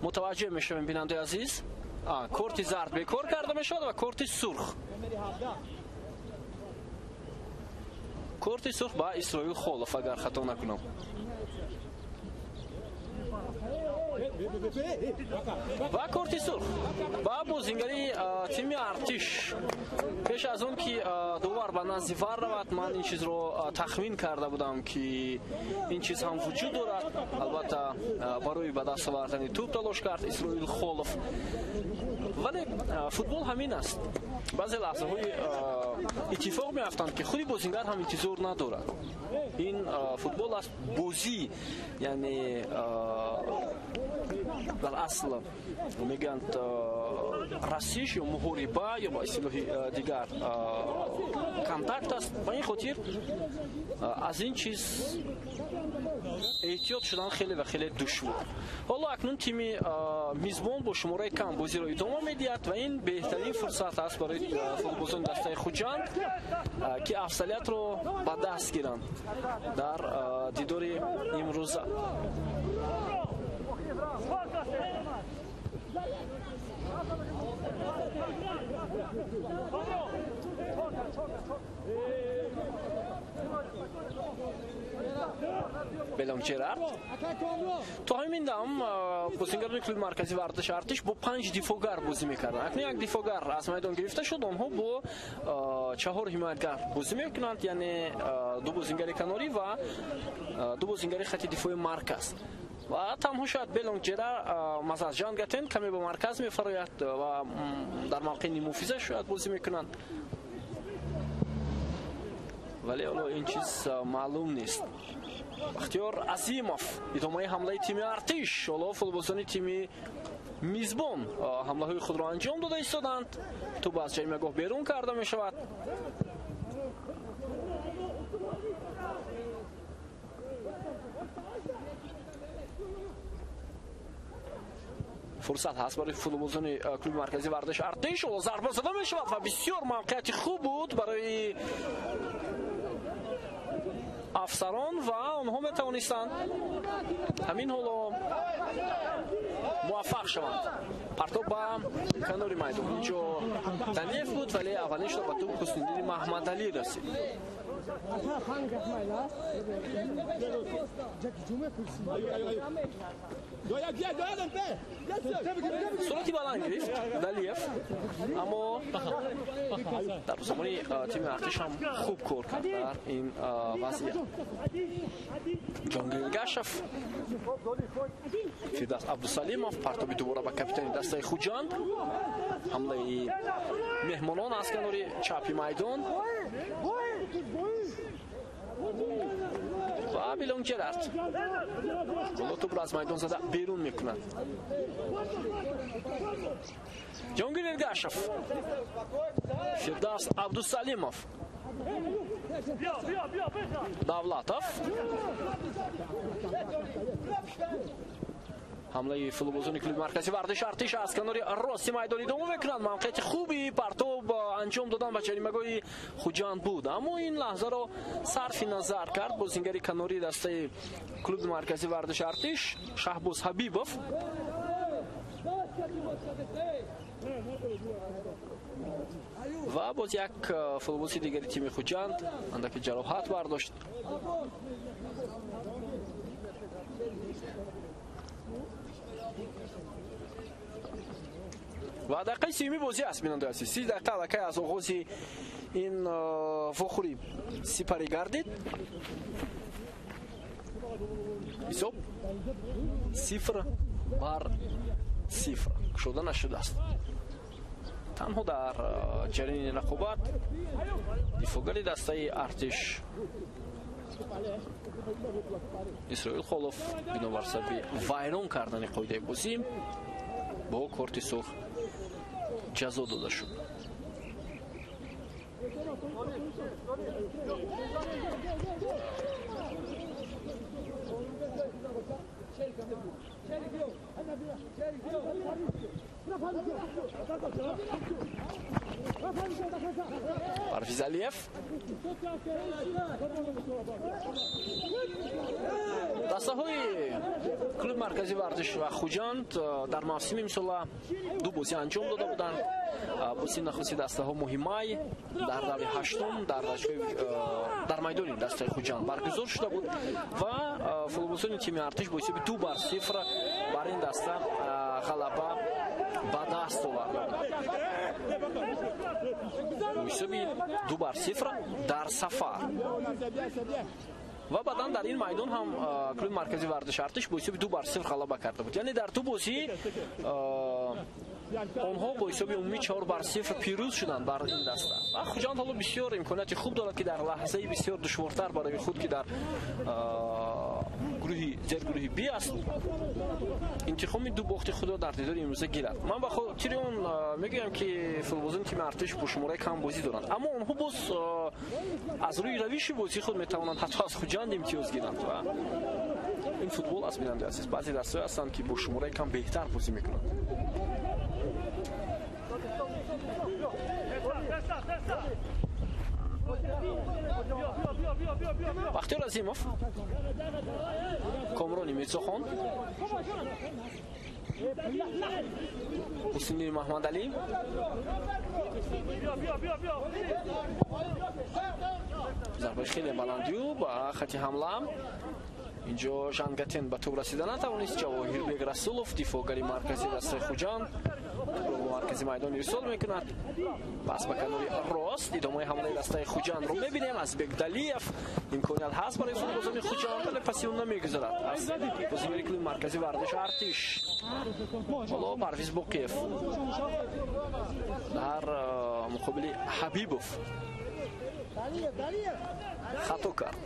мутаваҷҷӯҳ мешавем, бинандаи азиз. Корти зард бекор карда мешавад ва корти сурх. Корти сурх ба Исроил Холов, агар хато накунам. Ва корти сурх ба бозингари тими Артиш. Пеш аз он ки довар ба назди вар равад, ман ин чизро тахмин карда будам, ки ин чиз ҳам вуҷуд дорад. Албатта барои ба даст овардани тӯб талош кард Исроил Холов, вале футбол ҳамин аст. Баъзе лаҳзаҳои иттифоқ меафтанд, ки худи бозингар ҳам интизор надорад. Ин футбол аст, бозӣ, яъне дар асл мегӯянд расиш ё муҳориба ё ба истилоҳи дигар контакт аст. Ба ин хотир аз ин чиз эҳтиёт шудан хеле ва хеле душвор. Ҳоло акнун тими мизбон бо шумораи кам бозиро идома медиҳад ва ин беҳтарин фурсат аст барои футболбозони дастаи Хуҷанд, ки афзалиятро ба даст гиранд дар дидори имрӯза. Белонг Ҷерард то ҳамин дам бозингарони клуби марказии варзиши Артиш бо 5 дифоъгар бозӣ мекарданд. Акнун як дифоъгар аз майдон гирифта шуд, онҳо бо 4 ҳимоятгар бозӣ мекунанд, яъне 2 бозингари канорӣ ва 2 бозингари хати дифои марказ. Ва танҳо шояд Белонг Ҷерард маз аз Ҷангатен каме ба марказ мефарояд ва дар мавқеи ниммуҳофиза шояд бозӣ мекунанд, вале ҳоло ин чиз маълум нест. Бахтиёр Азимов идомаи ҳамлаи тими Артиш. Ҳоло футболбозони тими мизбон ҳамлаҳои худро анҷом дода истоданд. Тӯб аз ҷаримагоҳ берун карда мешавад. Фурсат ҳаст барои футболбозони клуби марказии варзиши Артиш. Ҳоло зарба зада мешавад ва бисёр мавқеияти хуб буд барои афсарон ва онҳо метавонистанд ҳамин ҳоло муваффақ шаванд. Партоб ба канори майдон. Инҷо Далиев буд, вале аввалин шуда ба тӯб Ҳусниddини Маҳмадалӣ расид. Суръати баланд гирифт Далиев, аммо дар замони тими Артиш ҳам хуб кор кард дар ин вазъият. Ҷонгир Эргашев, Фирдавс Абдусалимов, партоби дубора ба капитани дастаи Хуҷанд. Ҳамлаи меҳмонон аз канори чапи майдон ва Белонг Ҷерард ҳоло тӯбро аз майдон зада берун мекунад. Ҷонгир Эргашев, Фирдавс Абдусалимов, Давлатов. Ҳамлаи футболбозони клуби марказии варзиши Артиш аз канори рости майдон идома мекунанд. Мавқеияти хуби партоб анҷом додан ба ҷаримагоҳи Хуҷанд буд, аммо ин лаҳзаро сарфи назар кард бозингари канории дастаи клуби марказии варзиши Артиш Шаҳбоз Ҳабибов. Ва боз як футболбози дигари тими Хуҷанд андаке ҷароҳат бардошт. Ва дақиқаи сеюми бозӣ аст, бинандаи азиз. 30 дақиқа аллакай аз оғози ин вохӯрӣ сипарӣ гардид. Ҳисоб 0-0 кушода нашудааст. Танҳо дар ҷараёни рақобат дифоъгари дастаи Артиш Исроил Холов бинобар сабаби вайрон кардани қоидаи бозӣ бо корти сурх ҷазо дода шуд. Парвиз Алиев. Дастаҳои клуби марказии варзиш ва Хуҷанд дар мавсими имсола 2 бозӣ анҷом дода буданд. Бозии нахусти дастаҳо моҳи май дар даври ҳаштум дар майдони дастаи Хуҷанд баргузор шуда буд ва футболбозони тими Артиш бо ҳисоби 2-0 бар ин даста ғалаба ба даст оварда буд. Бо ҳисоби 2-0 дар сафар. Ва баъдан дар ин майдон ҳам клуби марказии варзиши Артиш бо ҳисоби 2-0 ғалаба карда буд. Яъне дар ду бозӣ Онҳо бо ҳисоби умумӣ 4-0 пирӯз шуданд бар ин даста. Ва Хуҷанд ҳоло бисёр имконияти хуб дорад, ки дар лаҳзаи бисёр душвортар барои худ, ки дар гурӯҳи зергурӯҳи Б аст, интиқоми ду бохти худро дар дидори имрӯза гирад. Ман ба хотири он мегӯям, ки футболбозони тими Артиш бо шумораи кам бозӣ доранд, аммо онҳо боз аз рӯи равиши бозии худ метавонанд ҳатто аз Хуҷанд имтиёз гиранд. Ва ин футбол аст, бинандаи азиз. Баъзе дастаҳое ҳастанд, ки бо шумораи кам беҳтар бозӣ мекунанд. Бахтиёр Азимов, Комрони Мирзохон, Ҳусни Маҳмадалӣ, зарбаи хеле баландю ба хати ҳамла. Инҷо Жангатен ба тӯб расида натавонист. Ҷавоҳирбек Расулов, дифоъгари марказии дастаи Хуҷанд, тӯбро ба маркази майдон ирсол мекунад. Пас ба канори рост идомаи ҳамлаи дастаи Хуҷандро мебинем. Аз Бекдалиев имконият ҳаст барои футболбозони Хуҷанд, вале паси ӯ намегузарад. Аз бозигари клуби марказии варзиш Артиш. Ҳоло Парвиз Боқиев дар муқобили Ҳабибов хато кард.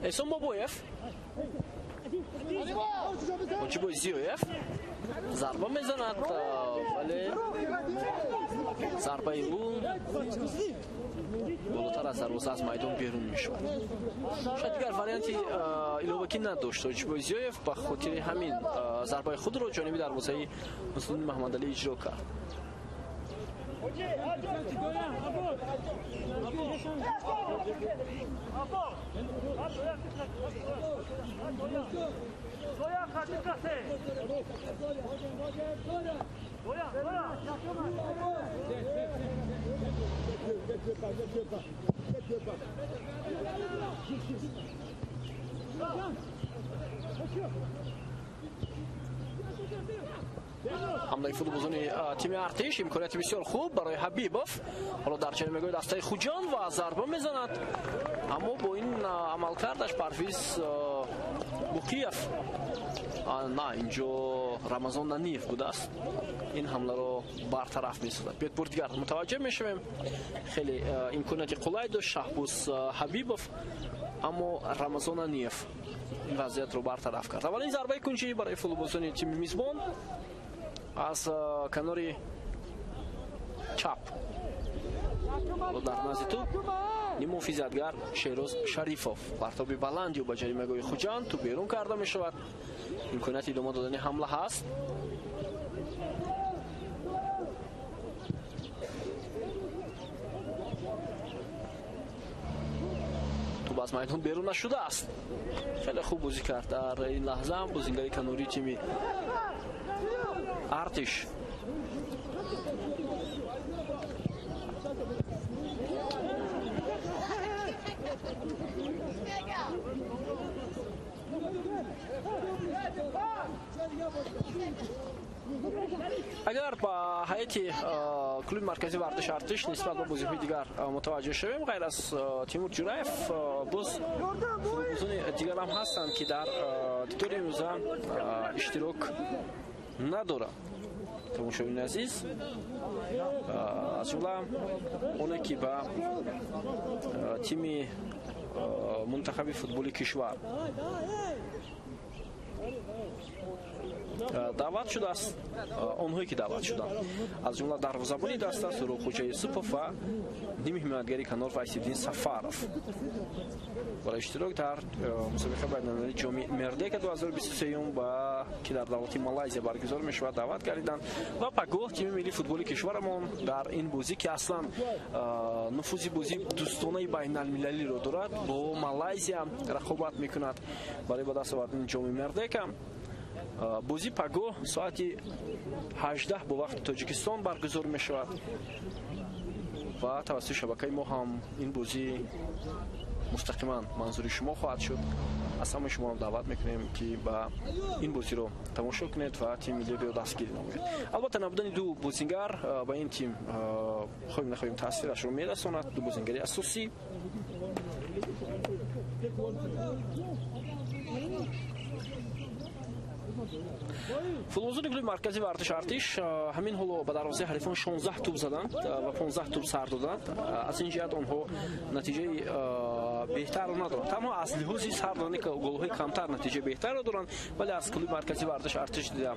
Эҳсон Бобоев, Ҳоҷибой Зиёев зарба мезанад, вале зарбаи ӯ болотар аз дарвоза аз майдон берун мешавад. Шояд дигар варианти иловакӣ надошт Ҳоҷибой Зиёев, ба хотири ҳамин зарбаи худро ҷониби дарвозаи Муслими Маҳмадалӣ иҷро кард. Ҳамлаи футболбозони тими Артиш, имконияти бисёр хуб барои Ҳабибов. Ҳоло дар чармегоҳи дастаи Хуҷанд ва зарба мезанад, аммо бо ин амалкардаш Парвиз Буқиев, на, инҷо Рамазон Наниев будааст, ин ҳамларо бартараф месозад. Биёед бор дигар мутаваҷҷеҳ мешавем. Хеле имконияти қулай дошт Шаҳбоз Ҳабибов, аммо Рамазон Наниев ин вазъиятро бартараф кард. Аввалин зарбаи кунҷӣ барои футболбозони тими мизбон аз канори чап. Дар назди тӯб ниммуҳофизатгар Шероз Шарифов. Партоби баланди ӯ ба ҷаримагоҳи Хуҷанд, тӯб берун карда мешавад. Имконияти идома додани ҳамла ҳаст. Тӯб аз майдон берун нашудааст. Хеле хуб бозӣ кард дар ин лаҳза бозингари канории тими Артиш. Агар ба ҳайати клуби марказии варзиши Артиш нисбат ба бозиҳои дигар мутаваҷҷеҳ шавем, ғайр аз Тимур Ҷураев боз футболбозони дигар ҳам ҳастанд, ки дар дидори имрӯза иштирок надоранд. Тамошобини азиз, аз ҷумла оне ки ба тими мунтахаби футболи кишвар даъват шудааст, онҳое ки даъват шуданд, аз ҷумла дарвозабони даста Суробхӯҷа Юсупов ва ними ҳимоятгари канор Вайсиддин Сафаров барои иштирок дар мусобиқаи байналмилалии ҷоми Мердека 2023 ба ки дар давлати Малайзия баргузор мешавад даъват гардиданд. Ва пагоҳ тими миллии футболи кишварамон дар ин бозӣ, ки аслан нуфузи бозии дӯстонаи байналмилалиро дорад, бо Малайзия рақобат мекунад барои ба даст овардани ҷоми Мердека. Бозӣ пагоҳ соати 18 бо вақти Тоҷикистон баргузор мешавад ва тавассути шабакаи мо ҳам ин бозӣ мустақиман манзури шумо хоҳад шуд. Аз ҳамаи шуморо даъват мекунем, ки ба ин бозиро тамошо кунед ва тими миллиро дастгирӣ намоед. Албатта, набудани ду бозингар ба ин тим хоҳем нахоҳем таъсирашро мерасонад. Ду бозингари асосӣ. Футболбозони клуби марказии варзиш Артиш ҳамин ҳоло ба дарвозаи ҳарифон 16 тӯб заданд ва 15 тӯб сар доданд. Аз ин ҷиҳат онҳо натиҷаи беҳтарро надоранд. Танҳо аз лиҳози сар додани голҳои камтар натиҷаи беҳтарро доранд, вале аз клуби марказии варзиш Артиш дида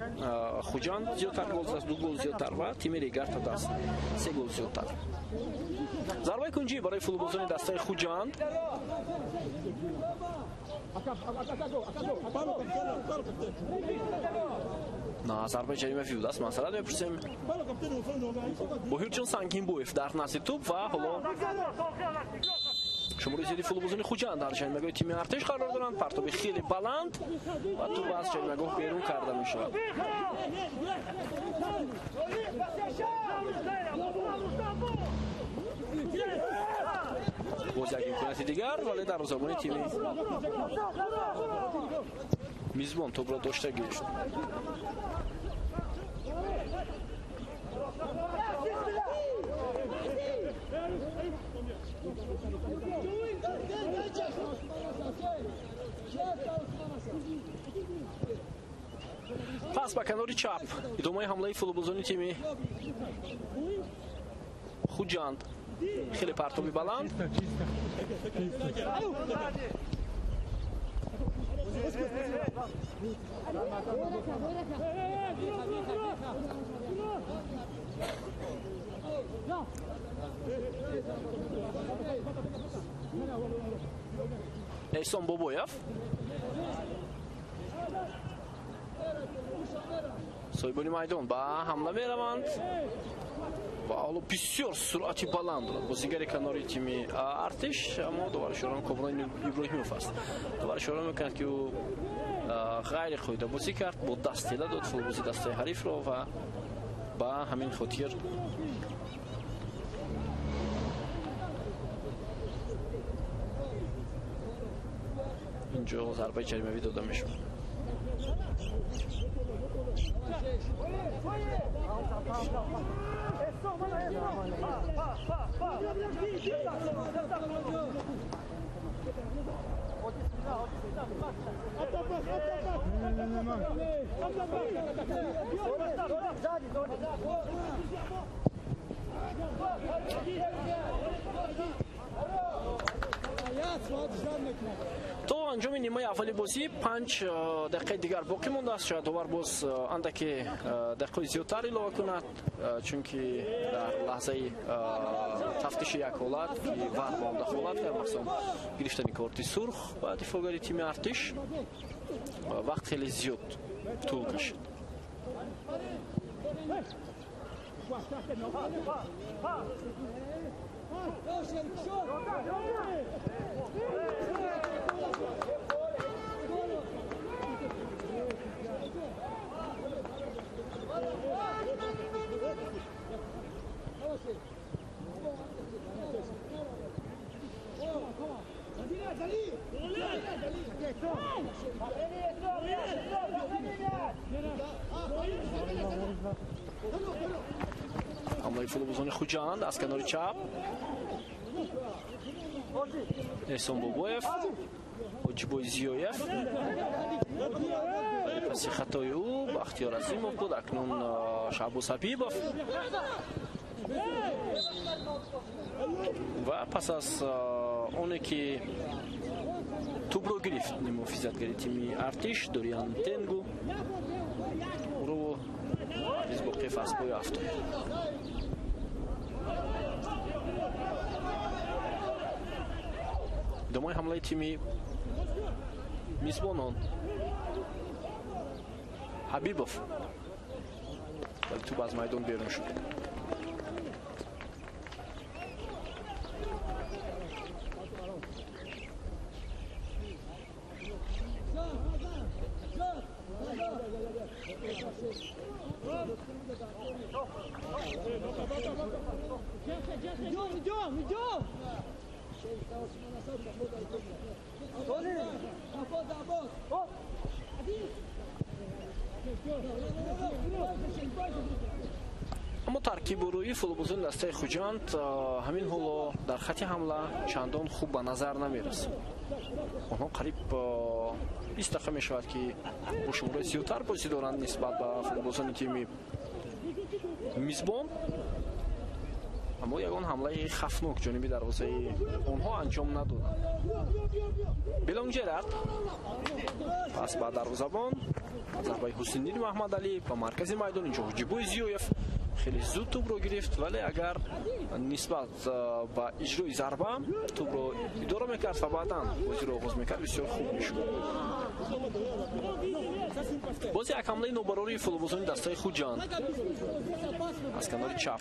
Хуҷанд зиёдтар гол зад, 2 гол зиёдтар ва тими Регарта даст 3 гол зиёдтар. Зарбаи кунҷӣ барои футболбозони дастаи Хуҷанд. На, зарбаи ҷаримавӣ будааст, масъала мепурсем. Боҳирҷон Сангинбоев дар назди тӯб ва ҳоло шумори зиёди футболбозони Хуҷанд дар ҷаримагоҳи тими Артиш қарор доранд. Партоби хеле баланд ва тӯб аз ҷаримагоҳ берун карда мешавад. Боз як имконияти дигар, вале дарвозабони тими мизбон тӯбро дошта гирифт. Пас ба канори чап идомаи ҳамлаи футболбозони тими Хуҷанд. Хеле партоби баланд. Эҳсон Бобоев соҳибони майдон ба ҳамла мераванд ва ҳоло бисёр суръати баланд дорад бозигари канори тими Артиш, аммо доваришорон Комрон Иброҳимов аст. Доваришорон мекунад, ки ӯ ғайриқоида бозӣ кард, бо даст тела дод футболбози дастаи ҳарифро ва ба ҳамин хотир инҷо зарбаи ҷаримавӣ дода мешавад. То анҷоми нимаи аввали бозӣ 5 дақиқаи дигар боқӣ мондааст. Шояд довар боз андаке дақиқаи зиёдтар илова кунад, чунки дар лаҳзаи тафтиши як ҳолат, ки вар ба он дахолат кард, махсусан гирифтани корти сурх ба дифоъгари тими Артиш, вақт хеле зиёд тӯл кашид. ҳамлаи футболбозони Хуҷанд аз канори чап. Эҳсон Бобоев, Ҳоҷибой Зиёев. Паси хатои ӯ Бахтиёр Азимов буд. Акнун Шаҳбоз Ҳабибов ва пас аз оне ки Тӯбро гирифт муҳофизатгари тими Артиш Дориан Тенгу. Ӯро Парвиз Боқиев аз пой афтод. Идомаи ҳамлаи тими мизбонон. Ҳабибов, вале тӯб аз майдон берун шуд. Аммо таркибу рӯи футболбозони дастаи Хуҷанд ҳамин ҳоло дар хати ҳамла чандон хуб ба назар намерасад. Онҳо қариб 20 дақиқа мешавад, ки бо шумораи зиёдтар бозӣ доранд нисбат ба футболбозони тими мизбон, аммо ягон ҳамлаи хафнок ҷониби дарвозаи онҳо анҷом надоданд. Белонг Жерард пас ба дарвозабон, зарбаи Ҳусайниддин Маҳмадалӣ ба маркази майдон. Инҷо Ҳуҷибой Зиёев хеле зуд тӯбро гирифт, вале агар нисбат ба иҷрои зарба тӯбро идора мекард ва баъдан бозиро оғоз мекард, бисёр хуб мешуд. Боз як ҳамлаи нобарории футболбозони дастаи Хуҷанд аз канори чап.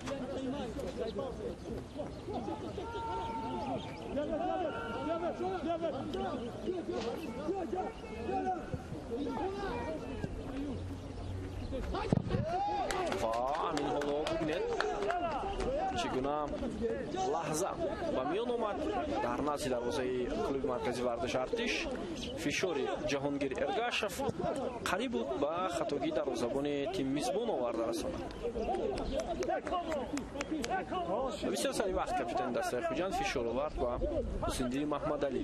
Ва ҳамин ҳоло бубинед, чӣ гуна лаҳза ба миён омад дар назди дарвозаи клуби марказии варзиши Артиш. Фишори Ҷаҳонгир Эргашев қариб буд ба хатогии дарвозабони тими мизбон оварда расонад. Бисёр сари вақт капитани дастаи Хуҷанд фишор овард ба Ҳусайниддини Маҳмадалӣ.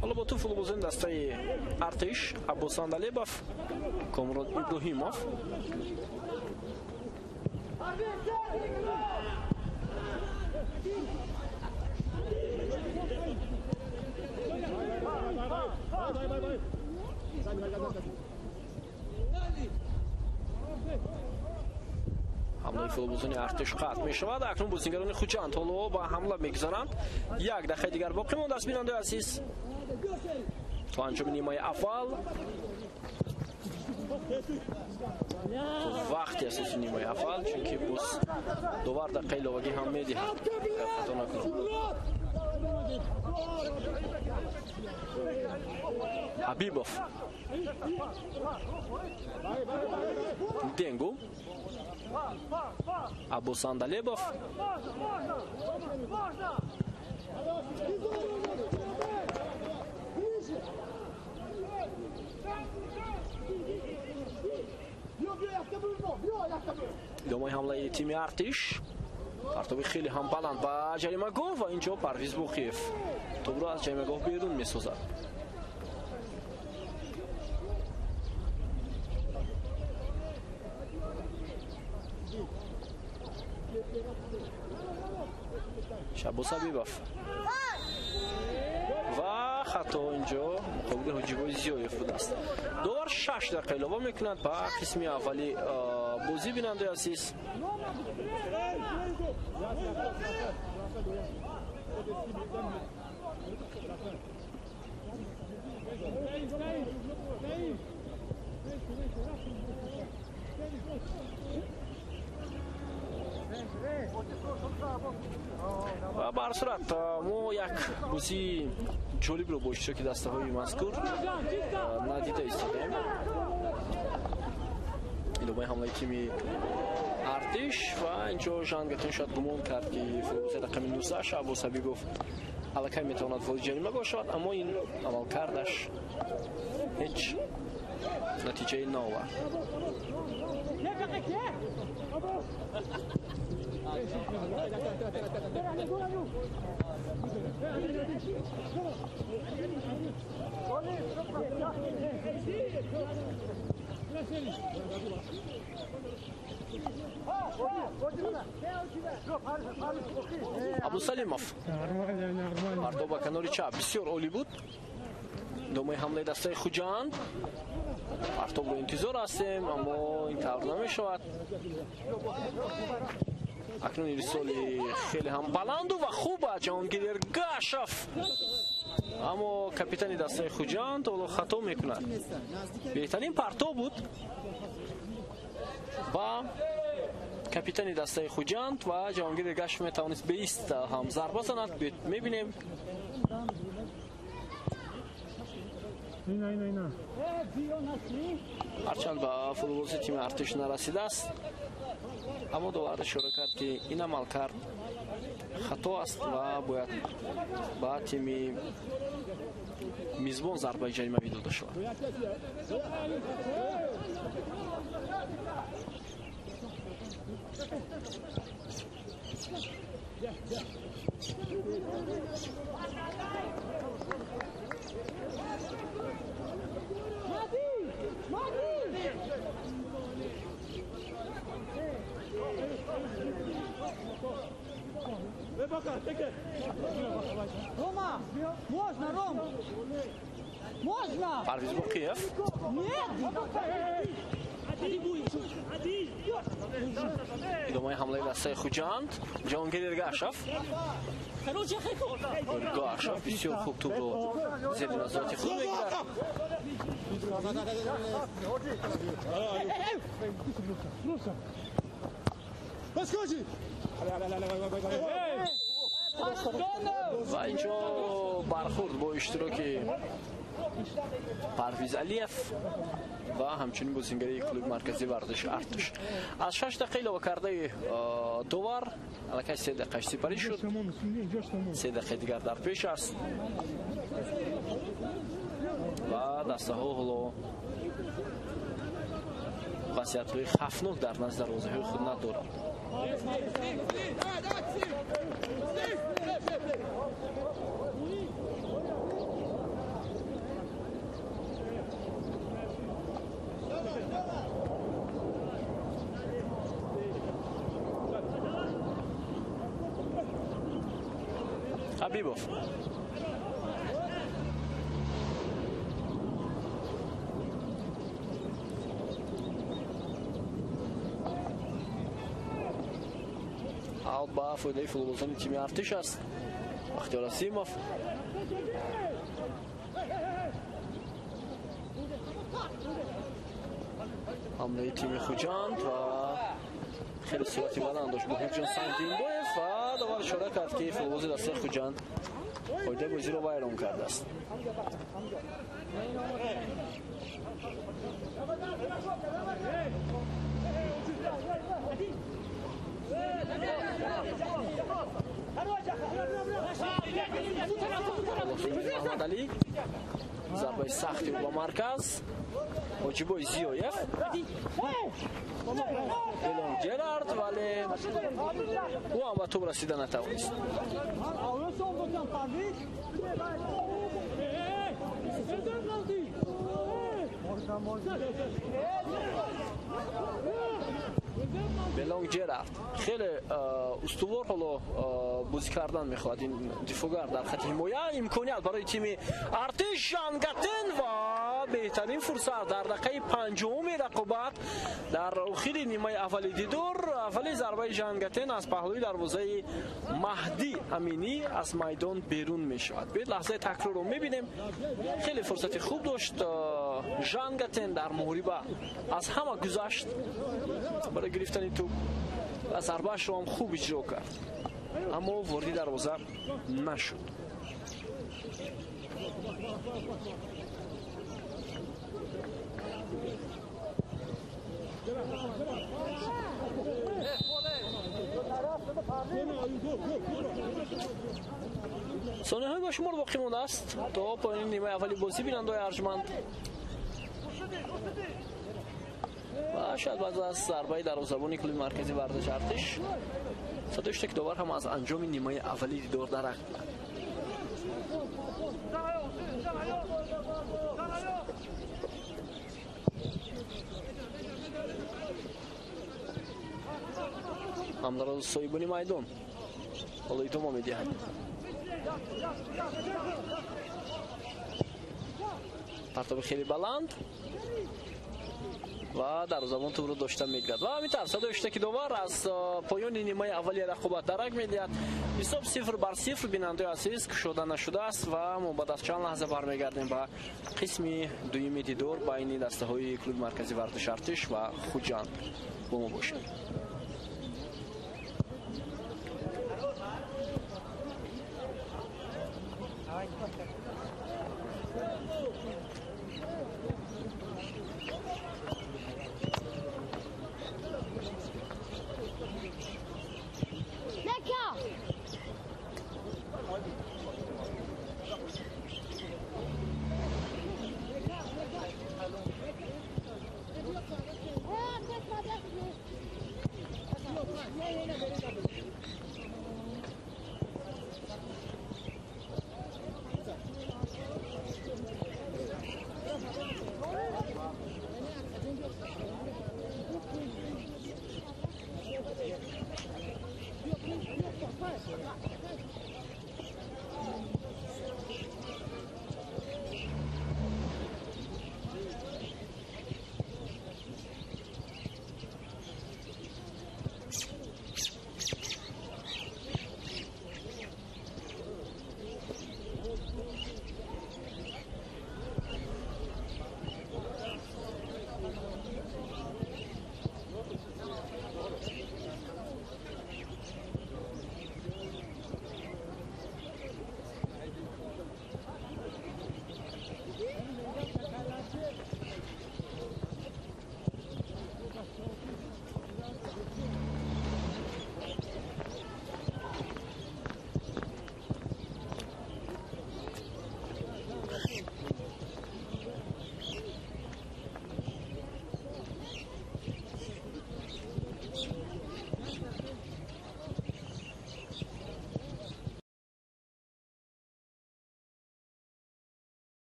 Ҳоло бо ту футболбозони дастаи Артиш Аббос Андалебов, Комрон Иброҳимов. Ҳамлаи футболбозони Артиш қатъ мешавад. Акнун бозигарони Хуҷанд ҳоло ба ҳамла мегузаранд. Як дақиқаи дигар боқӣ мондааст, бинандаи азиз, то анҷоми нимаи аввал, то вақти асоси нимаи аввал, чунки боз довар дақиқаи иловагӣ ҳам медиҳад. Хато накунам. Ҳабибов, Денгу, Аббос Андалебов. Идомаи ҳамлаи тими Артиш. Партоби хеле ҳам баланд ба ҷаримагоҳ ва инҷо Парвиз Боқиев тӯбро аз ҷаримагоҳ берун месозад. Шаббос Ҳабибов ва хато инҷо муқобили Ҳуҷибой Зиёев будааст. Довар 6 дақиқа илова мекунад ба қисми аввали бозӣ, бинандаи азиз. Ва ба ҳар сурат мо як бозии ҷолибро бо иштироки дастаҳои мазкур надида истодаем. Идомаи ҳамлаи тими Артиш ва инҷо Жан Гатон шояд гумон кард, ки футболбози рақами 19 Шаҳбоз Ҳабибов аллакай метавонад вориди ҷаримагоҳ шавад, аммо ин амалкардаш ҳеҷ натиҷае наовард. Абдусалимов партоб ба канори чап бисёр олӣ буд. Домаи ҳамлаи дастаи Хуҷанд. Партобро интизор ҳастем, аммо ин тавр намешавад. Акнун ирсоли хеле ҳам баланду ва хуб аст Ҷаҳонгир Эргашев, аммо капитани дастаи Хуҷанд ҳоло хато мекунад. Беҳтарин партоб буд ва капитани дастаи Хуҷанд ва Ҷаҳонгир Эргашев метавонист беист ҳам зарба занад. Мебинем ҳарчанд ба футболбози тими Артиш нарасидааст, аммо довар ишора кард, ки ин амалкард хато аст ва бояд ба тими мизбон зарбаи ҷаримавӣ дода шавад. Парвиз Боқиев. Идомаи ҳамлаи дастаи Хуҷанд. Ҷаҳонгир Эргашев. Эргашев бисёр хуб тӯбро зери назорати худ мегирад. Ва инҷо бархӯрд бо иштироки Парвиз Алиев ва ҳамчунин бозингари клуби марказии варзиши Артиш. Аз 6 дақиқа илова кардаи довар аллакай 3 дақиқаш сипарӣ шуд. 3 дақиқаи дигар дар пеш аст ва дастаҳо ҳоло вазъиятҳои хавфнок дар назди дарвозаҳои худ надоранд. Хабибов. Аут ба фоидаи футболбозони тими Артиш аст. Бахтиёр Асимов. Ҳамлаи тими Хуҷанд ва хеле суръати баланд дошт Муҳибҷон Сангдинбоев ва довар ишора кард, ки футболбози дастаи Хуҷанд қоидаи бозиро вайрон кардааст. Муҳаммадалӣ зарбаи сахти ба марказ. Ҳоҷибой Зиёев. Белон Джерард, вале ӯ ҳам ба тӯб расида натавонист. Белонг Джерард хеле устувор ҳоло бозӣ кардан мехоҳад. Ин дифоъгар дар хати ҳимоя. Имконият барои тими Артиш. Жангатен ва беҳтарин фурсат дар дақиқаи панҷуми рақобат дар охири нимаи аввали дидор. Аввали зарбаи Жангатен аз паҳлӯи дарвозаи Маҳдӣ Аминӣ аз майдон берун мешавад. Биёед лаҳзаи такрорро мебинем. Хеле фурсати хуб дошт Жангатен дар муҳориба, аз ҳама гузашт барои гирифтани тӯб ва зарбаашро ҳам хуб иҷро кард, аммо вориди дарвоза нашуд. Сонияҳои ба шумор боқӣ мондааст то поёни нимаи аввали бозӣ, бинандаҳои арҷманд. Ва шояд баъд аз зарбаи дарвозабони клуби марказии варзиши Артиш Садои штаки довар ҳам аз анҷоми нимаи аввали дидор дарак. Ҳамдароз соҳибони майдон ҳоло идома медиҳад. Партоби хеле баланд ва дарвозабон тӯбро дошта мегирад. Ва ҳамин тавр садои штаки довар аз поёни нимаи аввали рақобат дарак медиҳад. Ҳисоб 0-0, бинандаи азиз, кушода нашудааст ва мо баъд аз чанд лаҳза бармегардем ба қисми дуюми дидор байни дастаҳои клуби марказии варзиши Артиш ва Хуҷанд. Бо мо бошед.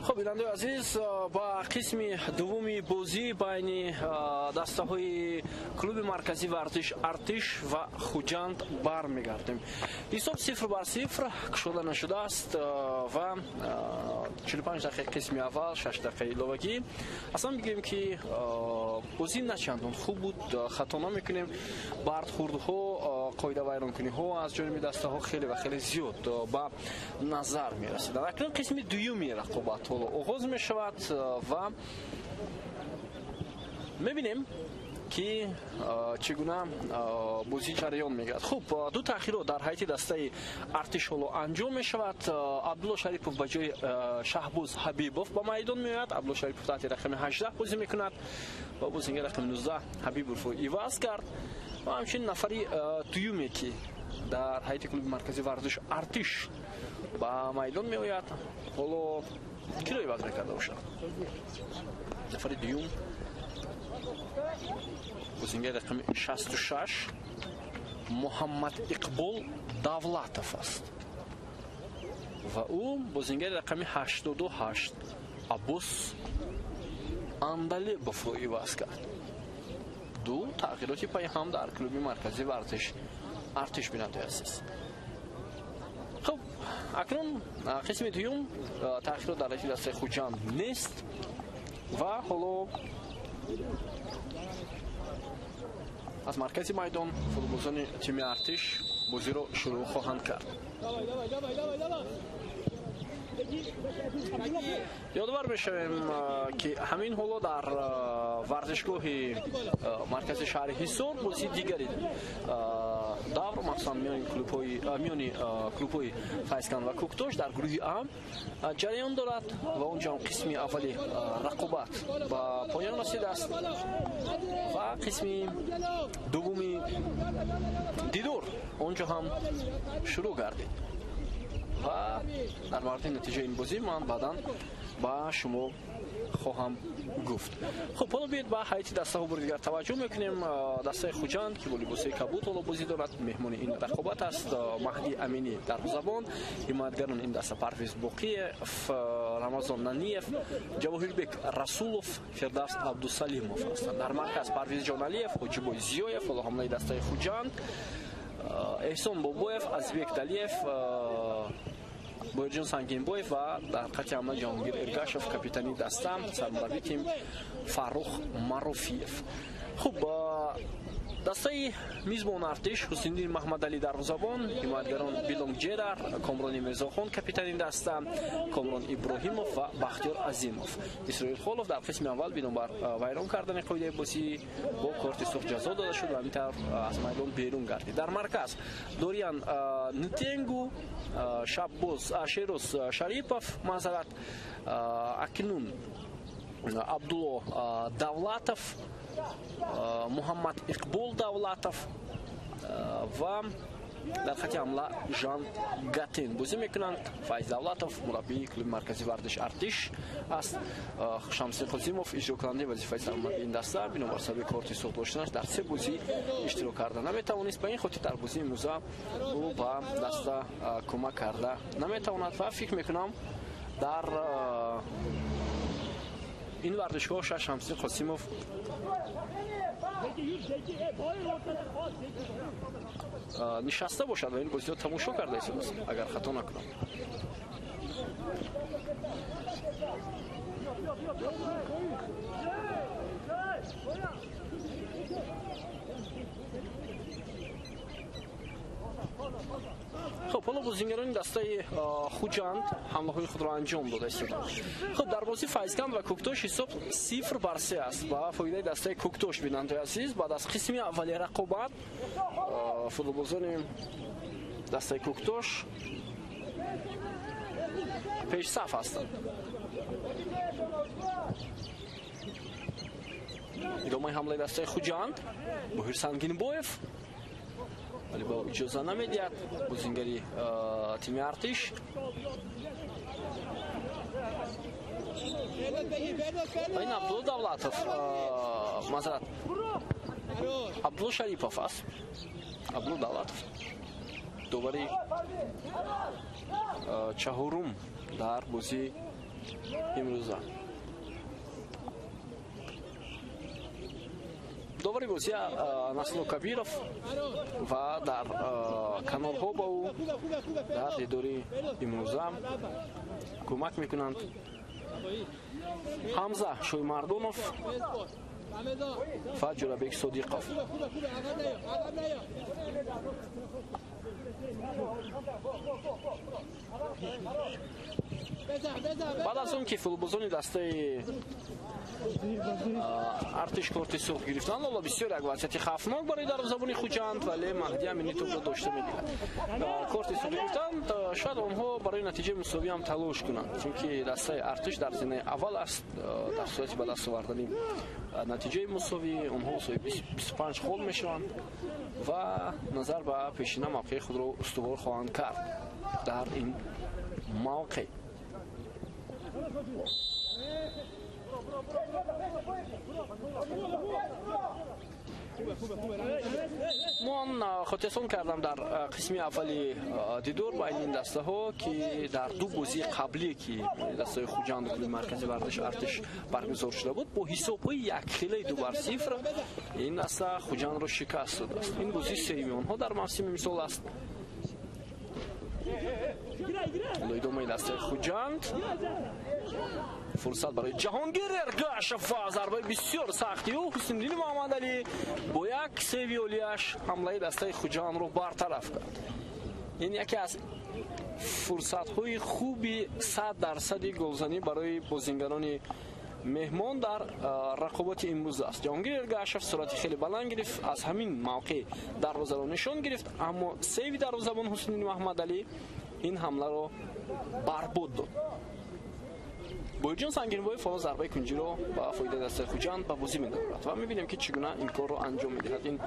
Хуб, бинандаи азиз, ба қисми дуввуми бозӣ байни дастаҳои клуби марказии варзиш Артиш ва Хуҷанд бармегардем. Ҳисоб 0-0 кушода нашудааст ва 45 дақиқа қисми аввал, 6 дақиқаи иловагӣ. Аслан бигӯем, ки бозӣ на чандон хуб буд, хато намекунем. Бардхӯрдҳо, қоидавайронкуниҳо аз ҷониби дастаҳо хеле ва хеле зиёд ба назар мерасиданд. Акнун қисми дуюми рақобат ҳоло оғоз мешавад ва мебинем, ки чӣ гуна бозӣ ҷараён мегирад. Хуб, ду таъхирот дар ҳайати дастаи Артиш ҳоло анҷом мешавад. Абдулло Шарипов ба ҷои Шаҳбоз Ҳабибов ба майдон меояд. Абдулло Шарипов таҳти рақами 18 бозӣ мекунад ва бозингар рақами 19 Ҳабибовро иваз кард. Ва ҳамчунин нафари дуюме, ки дар ҳайати клуби марказии варзиш Артиш ба майдон меояд, ҳоло киро иваз мекарда бошад? Нафари дуюм бозингари рақами 66 Муҳаммад Иқбол Давлатов аст ва ӯ бозингари рақами 88 Аббос Андалебовро иваз кард. Ду тағйироти пайҳам дар клуби марказии варзиш Артиш, бинандаи азиз. Хуб, акнун қисми дуюм, таъхирот дар ҳайати дастаи Хуҷанд нест ва ҳоло аз маркази майдон футболбозони тими Артиш бозиро шурӯъ хоҳанд кард. Ёдовар мешавем, ки ҳамин ҳоло дар варзишгоҳи маркази шаҳри Ҳисор бозии дигари давр, махсусан миёни клубҳои Файзканд ва Кӯктош дар гурӯҳи А ҷараён дорад ва онҷо ҳам қисми аввали рақобат ба поён расидааст ва қисми дуввуми дидор онҷо ҳам шурӯъ гардид. Ва дар мавриди натиҷаи ин бозӣ ман баъдан ба шумо хоҳам гуфт. Хуб, ҳоло биёед ба ҳайати дастаҳо бори дигар таваҷҷӯҳ мекунем. Дастаи Хуҷанд, ки бо либосҳои кабуд ҳоло бозӣ дорад, меҳмони ин рақобат аст. Маҳдӣ Аминӣ дарвозабон, ҳимоятгарони ин даста Парвиз Боқиев, Рамазон Наниев, Ҷавоҳирбек Расулов, Фирдавс Абдусалимов ҳастанд. Дар марказ Парвиз Ҷоналиев, Ҳоҷибой Зиёев, ҳоло ҳамлаи дастаи Хуҷанд, Эҳсон Бобоев, Азизбек Далиев, Боирҷон Сангинбоев ва дар хати ҳамла Ҷаҳонгир Эргашев, капитани даста, сармурабби тим Фаррух Маруфиев. Хуб, дастаи мизбон Артиш, Ҳусниddин Маҳмадалӣ дарвозабон, ҳимоятгарон Билонг Ҷерар, Комрони Мирзохон капитани даста, Комрон Иброҳимов ва Бахтиёр Азимов. Исроил Холов дар қисми аввал бинобар вайрон кардани қоидаи бозӣ бо корти сурх ҷазо дода шуд ва ҳамин тавр аз майдон берун гардид. Дар марказ Дориан Нтенгу, Шаббоз Шероз Шарипов, маъзарат, акнун Абдулло Давлатов, Муҳаммад Иқбол Давлатов ва дар хати ҳамла Жан Гатен бозӣ мекунанд. Файз Давлатов мураббии клуби марказии варзиш Артиш аст. Шамсиддин Қосимов иҷрокунандаи вазифаи сармураббии ин даста бинобар сабаби корти сурх доштанаш дар се бозӣ иштирок карда наметавонист. Ба ин хотир дар бозии имрӯза ӯ ба даста кӯмак карда наметавонад ва фикр мекунам, дар ин варзишгоҳ Шамсиддин Қосимов нишаста бошад ва ин бозиро тамошо карда истодааст, агар хато накунам. Хуб, ҳоло бозингарони дастаи Хуҷанд ҳамлаҳои худро анҷом дода истоданд. Хуб, дар бозии Файзканд ва Кӯктош ҳисоб 0-3 аст ба фоидаи дастаи Кӯктош, бинандаи азиз. Баъд аз қисми аввали рақобат футболбозони дастаи Кӯктош пешсаф ҳастанд. Идомаи ҳамлаи дастаи Хуҷанд, Боҳир Сангинбоев, вале ба иҷоза намедиҳад бозингари тими Артиш. Ва ин Абдулло Давлатов, маъзарат, Абдулло Шарипов аст. Абдулло Давлатов довари чаҳорум дар бозии Имрӯза довари бозия Насло Кабиров ва дар канорҳо ба ӯ дар дидори имрӯза кӯмак мекунанд Ҳамза Шӯймардонов ва Ҷӯрабек Содиқов. Баъд аз он ки футболбозони дастаи Артиш корти сурх гирифтанд, ҳоло бисёр як вазъияти хавфнок барои дарвозабони Хуҷанд, вале Маҳди Аминӣ тӯбро дошта мегирад. Корти сурх гирифтанд, шояд онҳо барои натиҷаи мусовӣ ҳам талош кунанд, чунки дастаи Артиш дар зинаи аввал аст. Дар сурати ба даст овардани натиҷаи мусовӣ онҳо соҳиби 25 хол мешаванд ва назар ба пешина мавқеи худро устувор хоҳанд кард дар ин мавқеъ. Ман хотирсон кардам дар қисми аввали дидор байни ин дастаҳо, ки дар ду бозии қаблие, ки дастаи Хуҷанд клуби маркази варзиши Артиш баргузор шуда буд, бо ҳисобҳои якхелаи 2-0 ин даста Хуҷандро шикаст додааст. Ин бозии сеюми онҳо дар мавсими имсол аст. Идомаи дастаи Хуҷанд, фурсат барои Ҷаҳонгир Эргашев ва зарбаи бисёр сахти ӯ. Ҳусниddин Муҳаммадалӣ бо як севи олияш ҳамлаи дастаи Хуҷандро бартараф кард. Ин яке аз фурсатҳои хуби 100% голзанӣ барои бозингарони меҳмон дар рақобати имрӯз аст. Ҷаҳонгир Эргашев суръати хеле баланд гирифт, аз ҳамин мавқеъ дарвозаро нишон гирифт, аммо севи дарвозабон Ҳусниddин Муҳаммадалӣ ин ҳамларо барбод дод. Боирҷон Сангинбоев ҳоло зарбаи кунҷиро ба фоидаи дастаи Хуҷанд ба бозӣ медорад ва мебинем, ки чӣ гуна ин корро анҷом медиҳад. Ин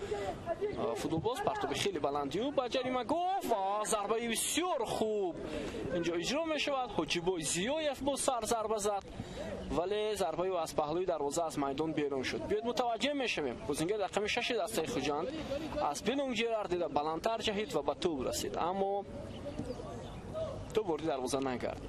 футболбоз партоби хеле баланди ӯ ба ҷаримагоҳ ва зарбаи бисёр хуб инҷо иҷро мешавад. Ҳоҷибой Зиёев бо сар зарба зад, вале зарбаи ӯ аз паҳлӯи дарвоза аз майдон берун шуд. Биёед мутаваҷҷеҳ мешавем. Бозингар рақами 6 дастаи Хуҷанд аз Белонг Ҷерар дида баландтар ҷаҳид ва ба тӯб расид, аммо тӯб ворди дарвоза накард.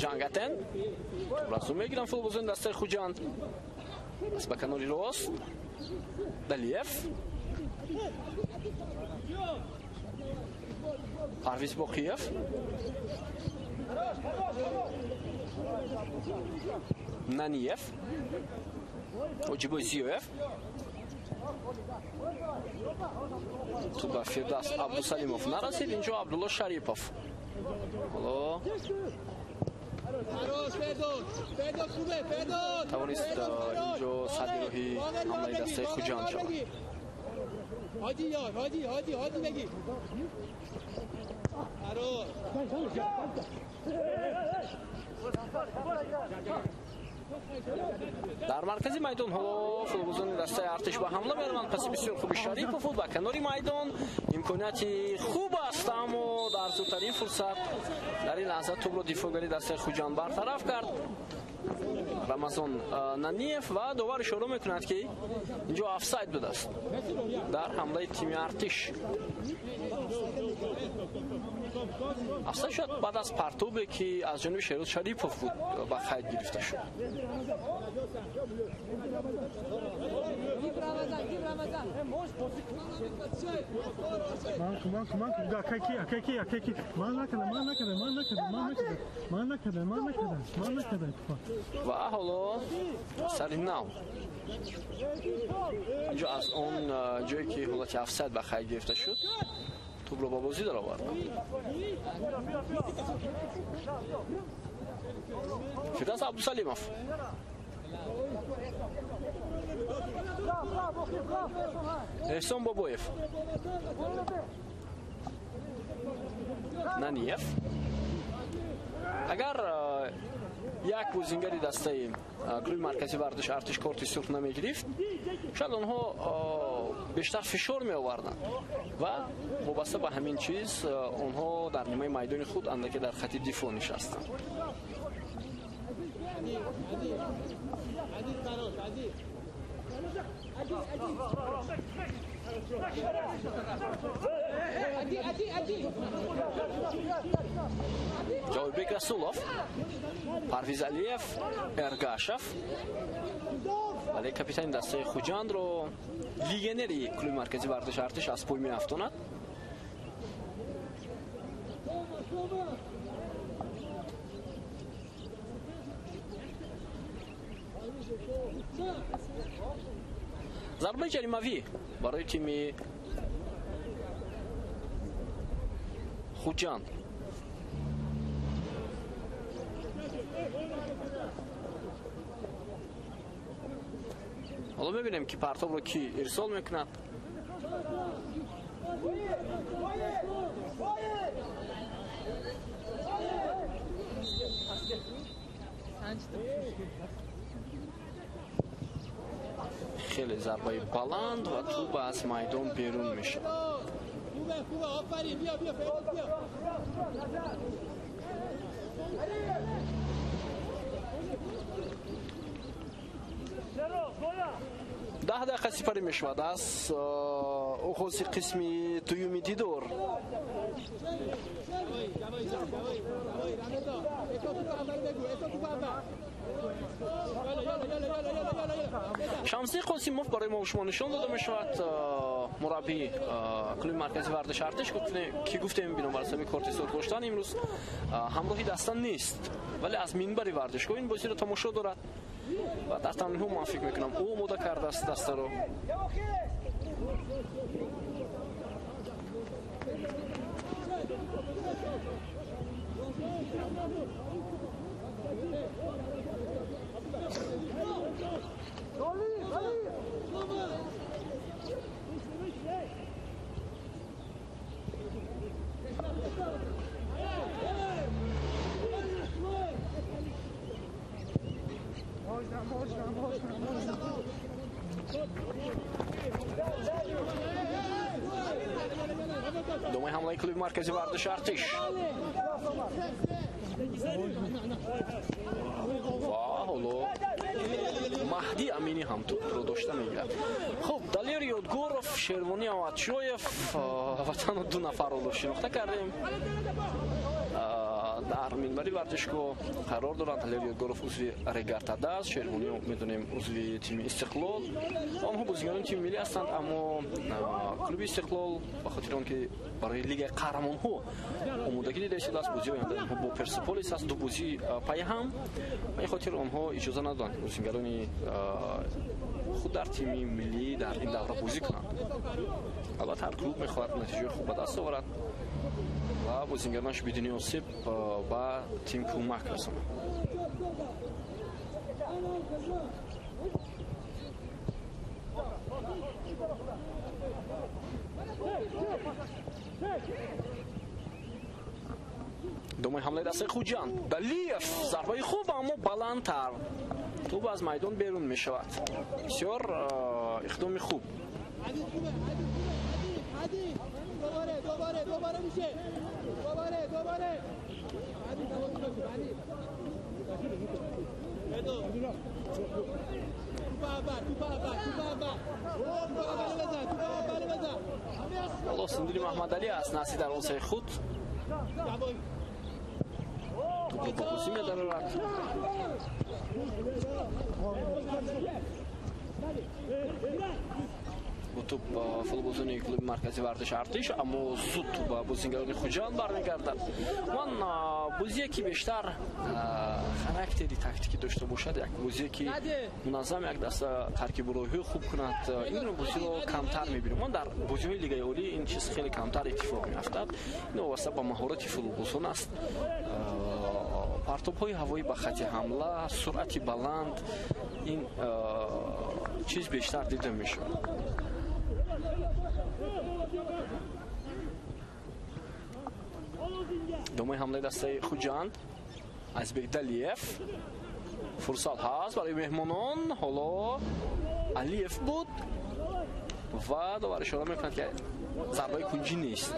Ҷангатен расу мегиранд футболбозони дастаи Хуҷанд. Аз ба канори рост Далиев, Парвиз Боқиев, Наниев, Ҳоҷибой Зиёев, тӯб ба Фирдавс Абдусалимов нарасид. Инҷо Абдулло Шарипов ҳоло тавонист инҷо садди роҳи ҳамлаи дастаи Хуҷанд шавад. Дар маркази майдон ҳоло футболбозони дастаи Артиш ба ҳамла мераванд. Паси бисёр хуби Шарипов ба канори майдон имконияти хуб аст, аммо дар зудтарин фурсат дар ин лаҳза тӯбро дифоъгари дастаи Хуҷанд бартараф кард Рамазон Наниев ва довар ишора мекунад, ки инҷо офсайд будааст дар ҳамлаи тими Артиш. Офсайд шуд баъд аз партобе, ки аз ҷониби Шерӯз Шарипов буд ба қайд гирифта шуд. Ва ҳоло сари нав инҷо аз он ҷое, ки ҳолати офсайд ба қайд гирифта шуд, тӯбро ба бозӣ дароварданд. Фирдавс Абдусалимов, Эҳсон Бобоев, Наниев. Агар Як бозингари дастаи клуби марказии варзиши Артиш корти сурх намегирифт, шояд онҳо бештар фишор меоварданд ва вобаста ба ҳамин чиз онҳо дар нимаи майдони худ андаке дар хати дифоъ нишастанд. Ҷовидбек Расулов, Парвиз Алиев, Эргашев, вале капитани дастаи Хуҷандро легионери клуби марказии варзиши Артиш аз пой меафтонад. Зарбаи ҷаримавӣ барои тими Хуҷанд. Ҳоло мебинем, ки партобро кӣ ирсол мекунад. Хеле зарбаи баланд ва тӯб аз майдон берун мешавад. Даҳ дақиқа сипарӣ мешавад аз оғози қисми дуюми дидор. Шамси Қосимов барои мо шумо нишон дода мешавад. Мураббии клуби марказии варзиши Артиш, ки гуфтем бинобар сабаби корти сурх доштан имрӯз ҳамроҳи даста нест, вале аз минбари варзишгоҳ ин бозиро тамошо дорад ва дар тамринҳо ман фикр мекунам ӯ омода кардааст дастаро. Думаи ҳамлаи клуби марказии варзиши Артиш ва ҳоло Маҳдӣ Аминӣ ҳам тӯбро дошта мегирад. Хуб, Далер Ёдгоров, Шервонӣ Аватшоев ва танҳо ду нафарро шинохта кардем. Дар минбари варзишгоҳ қарор доранд. Далер Ёдгоров узви Регартада аст, Шервонӣ медонем узви тими Истиқлол. Онҳо бозигарони тими миллӣ ҳастанд, аммо клуби Истиқлол ба хотири он ки барои лигаи қаҳрамонҳо омодагӣ дида истодааст, бозии оянда онҳо бо Персеполис аст, ду бозии пайҳам. Ба ин хотир онҳо иҷоза надоданд, ки бозигарони худ дар тими миллӣ дар ин давра бозӣ кунанд. Албатта ҳар клуб мехоҳад натиҷаи хуб ба даст оварад ва бозигаронаш бидуни осеб ба тим кӯмак расонад. Думаи ҳамлаи дастаи Хуҷанд. Далиев зарбаи хуб, аммо баландтар. Тӯб аз майдон берун мешавад. Бисёр иқдоми хуб. Ҳоло Синдили Маҳмадалӣ аз насли дарвозаи худ тӯбро ба бозӣ медарорад. Бо тӯб футболбозони клуби марказии варзиши Артиш, аммо зуд ба бозигарони Хуҷанд бармегардад. Ман бозие ки бештар характери тактикӣ дошта бошад, як бозие ки муназзам як даста таркибу роҳиҳои хуб кунад, ин бозиро камтар мебинем. Ман дар бозиҳои лигаи олӣ ин чиз хеле камтар иттифоқ меафтад. Ин вобаста ба маҳорати футболбозон аст. Партобҳои ҳавоӣ ба хати ҳамла, суръати баланд, ин чиз бештар дида мешавад. Думаи ҳамлаи дастаи Хуҷанд. Азизбек Далиев. Фурсат ҳаст барои меҳмонон. Ҳоло Алиев буд ва довар ишора мекунад, ки зарбаи кунҷӣ нест.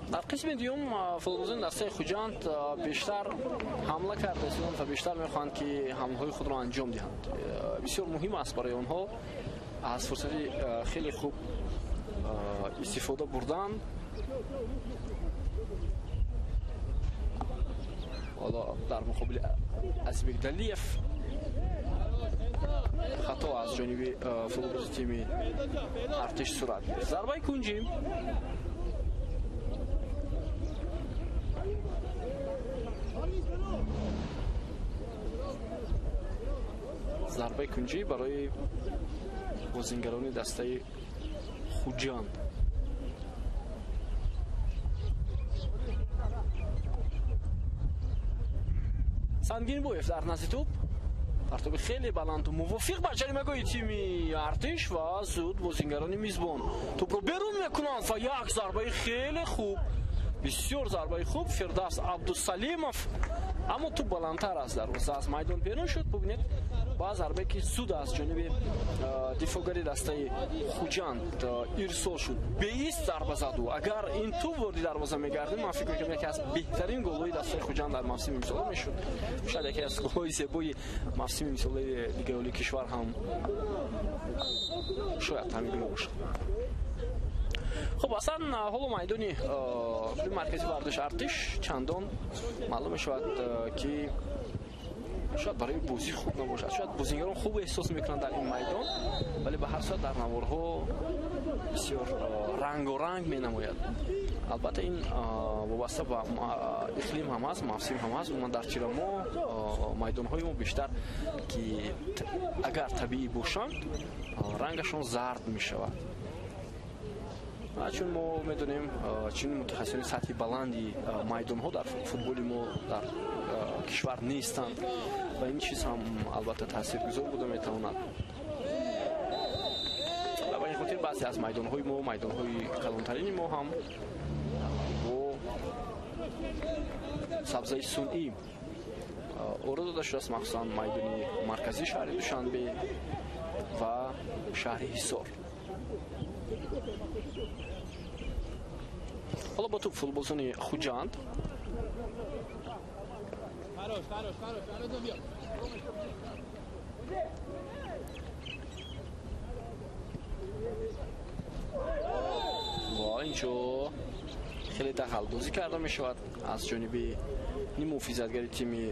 Дар қисми дуюм футболбозони дастаи Хуҷанд бештар ҳамла карда истоданд ва бештар мехоҳанд, ки ҳамлаҳои худро анҷом диҳанд. Бисёр муҳим аст барои онҳо аз фурсати хеле хуб истифода бурдан. Ҳоло дар муқобили Азизбек Далиев хато аз ҷониби футболбози тими Артиш сурат гирифт. Зарбаи кунҷӣ. Зарбаи кунҷӣ барои бозингарони дастаи Хуҷанд. Сангинбоев дар назди тӯп, партоби хеле баланду мувофиқ ба ҷаримагоҳи тими Артиш ва зуд бозингарони мизбон тӯпро берун мекунанд ва як зарбаи хеле хуб, бисёр зарбаи хуб Фирдавс Абдусалимов, аммо тӯп баландтар аз дарвоза аз майдон берун шуд. Бубинед, ба зарбае ки зуд аз ҷониби дифоъгари дастаи Хуҷанд ирсол шуд, беист зарба зад ӯ. Агар ин тӯп ворди дарвоза мегардид, ман фикр мекунам, яке аз беҳтарин голҳои дастаи Хуҷанд дар мавсими имсола мешуд. Шояд яке аз голҳои зебои мавсими имсолаи Лигаи Олии кишвар ҳам шояд ҳамин гуна бошад. Хуб, аслан ҳоло майдони клуби марказии варзиши Артиш чандон маълум мешавад, ки шояд барои бозӣ хуб набошад, шояд бозингарон хуб эҳсос мекунанд дар ин майдон, вале ба ҳар сурат дар наворҳо бисёр рангоранг менамояд. Албатта ин вобаста ба иқлим ҳам аст, мавсим ҳам аст. Умуман дар тирамо майдонҳои мо бештар, ки агар табиӣ бошанд, рангашон зард мешавад. Чун мо медонем, чунин мутахассисони сатҳи баланди майдонҳо дар футболи мо дар кишвар нестанд ва ин чиз ҳам албатта таъсиргузор буда метавонад. Ва ба ин хотир баъзе аз майдонҳои мо, майдонҳои калонтарини мо ҳам бо сабзаи сунъӣ оро дода шудааст, махсусан майдони марказии шаҳри Душанбе ва шаҳри Ҳисор. Ҳоло бо тӯп футболзони Хуҷанд. Ва инҷо хеле дағалбозӣ карда мешавад аз ҷониби ниммуҳофизатгари тими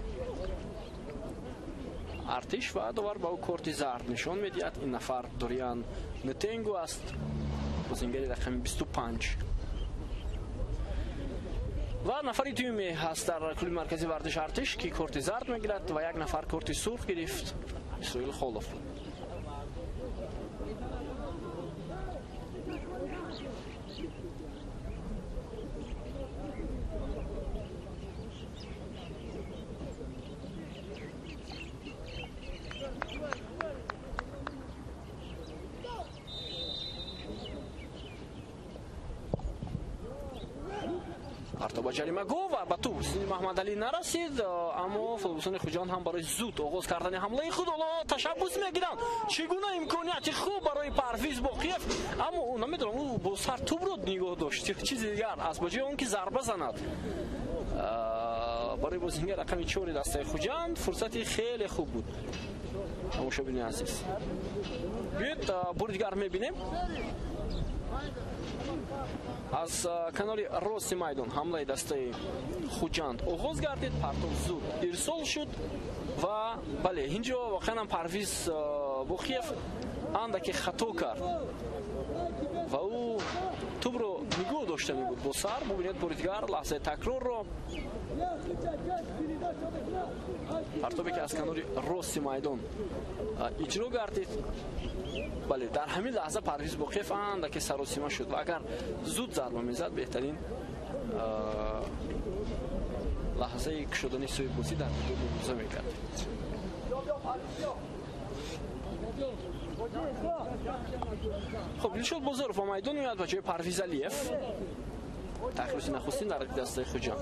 Артиш ва довар ба ӯ корти зард нишон медиҳад. Ин нафар Дориан Нетенгу аст, бозингари рақами 25. Ва нафари дуюме ҳаст дар клуби марказии варзиши Артиш, ки корти зард мегирад ва як нафар корти сурх гирифт, Исроил Холов. Ба ҷаримагоҳ ва ба тӯп Ҳусни Маҳмадалӣ нарасид, аммо футболбозони Хуҷанд ҳам барои зуд оғоз кардани ҳамлаи худ ҳоло ташаббус мегиранд. Чӣ гуна имконияти хуб барои Парвиз Боқиев, аммо ӯ намедонам, ӯ бо сар тӯпро нигоҳ дошт, чизи дигар аз ба ҷои он ки зарба занад. Барои бозингар рақами 4 дастаи Хуҷанд фурсати хеле хуб буд. Тамошобини азиз, биёед бори дигар мебинем. Аз канори рости майдон ҳамлаи дастаи Хуҷанд оғоз гардид, партов зуд ирсол шуд ва бале, инҷо воқеан ҳам Парвиз Боқиев андаке хато кард ва ӯ Тӯбро нигоҳ дошта мебуд бо сар. Бубинед бори дигар лаҳзаи такрорро. Партобе ки аз канори рости майдон иҷро гардид. Бале, дар ҳамин лаҳза Парвиз Боқиев андаке саросима шуд ва агар зуд зарба мезад, беҳтарин лаҳзаи кушодани сӯи бозӣ дар ҳудуд мубориза мекард. Хуб, Дилшод Бозоров ба майдон меояд ба ҷои Парвиз Алиев. Тахлиси нахустин дар дастаи Хуҷанд.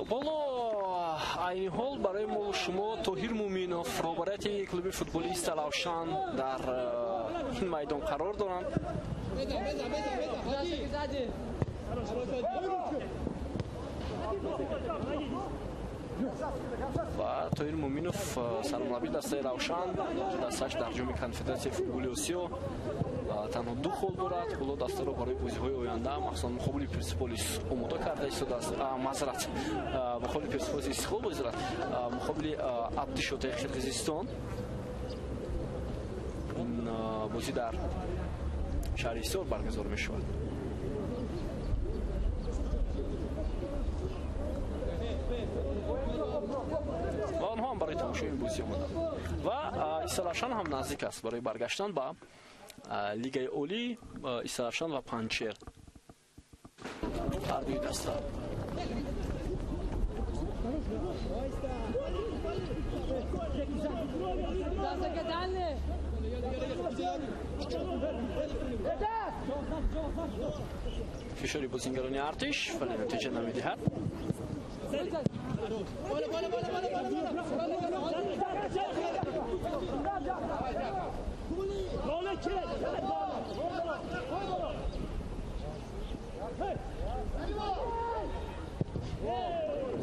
Боло айни ҳол барои мо шумо Тоҳир Муминов, роҳбарияти клуби футболи Исталавшан дар ин майдон қарор доранд. Ва Тоҳир Муминов сармураббии дастаи Равшан, дастааш дар ҷоми конфедератсияи футболи Осиё танҳо 2 хол дорад. Ҳоло дастаро барои бозиҳои оянда, махсусан муқобили Персеполис омода карда истодааст. Маъзарат, муқобили Персеполис Истиқлол бозӣ дорад, муқобили Абдишотаи Қирғизистон. Ин бозӣ дар шаҳри Ҳисор баргузор мешавад. Ва онҳо ҳам барои тамошои ин бозӣ омаданд. Ва Исталавшан ҳам наздик аст барои баргаштан ба лигаи олӣ. Исталавшан ва Панҷшер ҳар дуи даста. Фишори бозингарони артиш, вале натиҷа намедиҳад.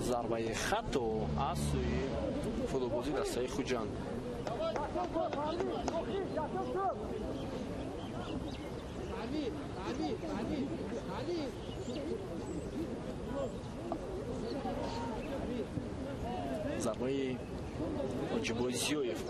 Зарбаи хато аз сӯи футболбози дастаи Хуҷанд. Зарбаи Ҳоҷибой Зиёев.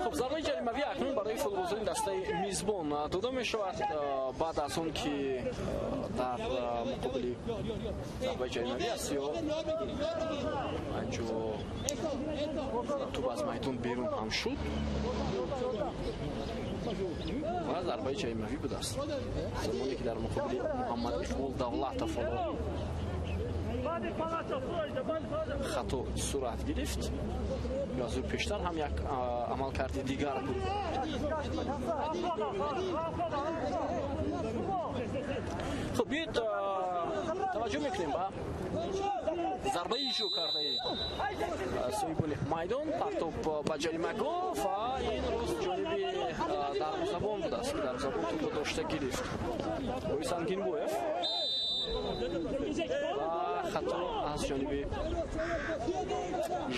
Хуб, зарбаи ҷаримавӣ акнун барои футболбозони дастаи мизбон дода мешавад баъд аз он ки дар муқобили зарбаи ҷаримавӣ аст ё анҷо тӯб аз майдон берун ҳам шуд ва зарбаи ҷаримавӣ будааст. Замоне ки дар муқобили Муҳаммад Иқбол Давлатов хато сурат гирифт, ё аз ӯ пештар ҳам як амалкарди дигар буд. Хуб, биёед таваҷҷӯҳ мекунем ба зарбаи иҷро кардаи соҳибони майдон. Партоб ба ҷаримагоҳ ва ин рост ҷониби дарвозабон будааст ки дарвозабон тӯбро дошта гирифт. Рӯи Сангинбоев ва хато аз ҷониби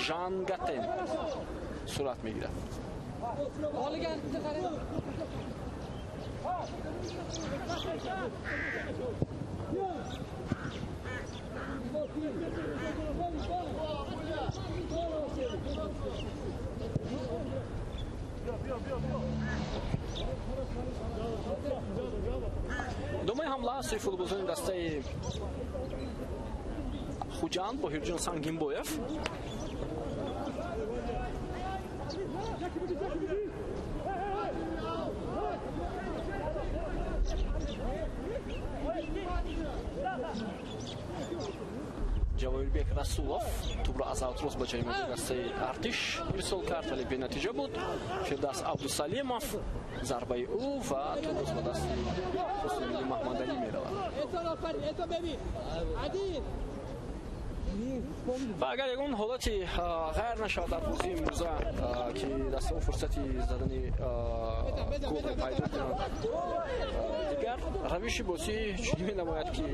Жан Гатен сурат мегирад. Идомаи ҳамла аз сӯи футболбозони дастаи Хуҷанд, Боҳирҷон Сангинбоев. Ҷавоҳирбек Расулов тӯбро аз аутрост ба ҷаримагоҳи дастаи Артиш ирсол кард, вале бенатиҷа буд. Фирдавс Абдусалимов, зарбаи ӯ ва тӯб ба дасти Ҳусайниддин Маҳмадалӣ меравад. Ва агар ягон ҳолати ғайр нашавад дар бозии имрӯза, ки дастаҳо фурсати задани голро пайдо кунанд, дигар равиши бозӣ чунин менамояд, ки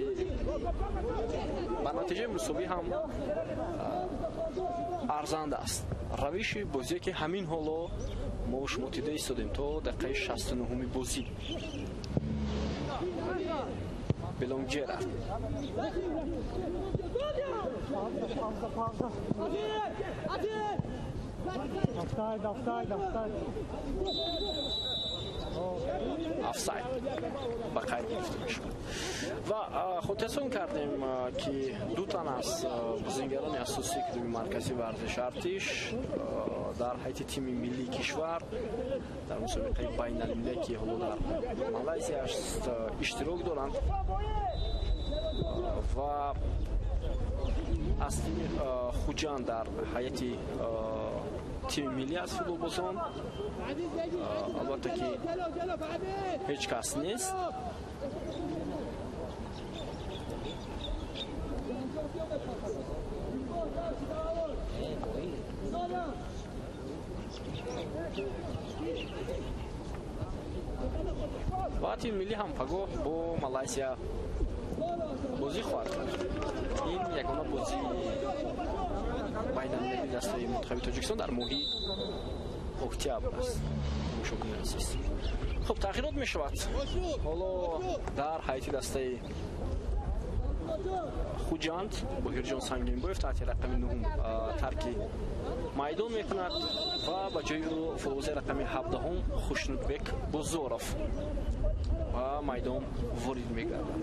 ба натиҷаи мусовӣ ҳам арзанда аст. Равиши бозие, ки ҳамин ҳоло мо шумо дида истодем то дақиқаи 69-уми бозӣ. Белонг Ҷерард. Офсайд ба қайд гирифта мешавад. Ва хотиррасон кардем, ки ду тан аз бозингарони асосии клуби марказии варзиши Артиш дар ҳайати тими миллии кишвар дар мусобиқаи байналмилалӣ, ки ҳоло дар Малайзия аст, иштирок доранд ва аз тими Хуҷанд дар ҳайати тими миллӣ аз футболбозон албатта ки ҳеҷ кас нест. Ва тими миллӣ ҳам пагоҳ бо Малайзия бозӣ хоҳад кард. Ин ягона бозии байналмилалии дастаи мунтахаби Тоҷикистон дар моҳи октябр аст. Тамошобинони азиз, хуб, тағйирот мешавад ҳоло дар ҳайати дастаи Хуҷанд. Боҳирҷон Сангинбоев таҳти рақами 9 тарки майдон мекунад ва ба ҷои ӯ футболбози рақами 17 Хушнудбек Бозоров ба майдон ворид мегардад.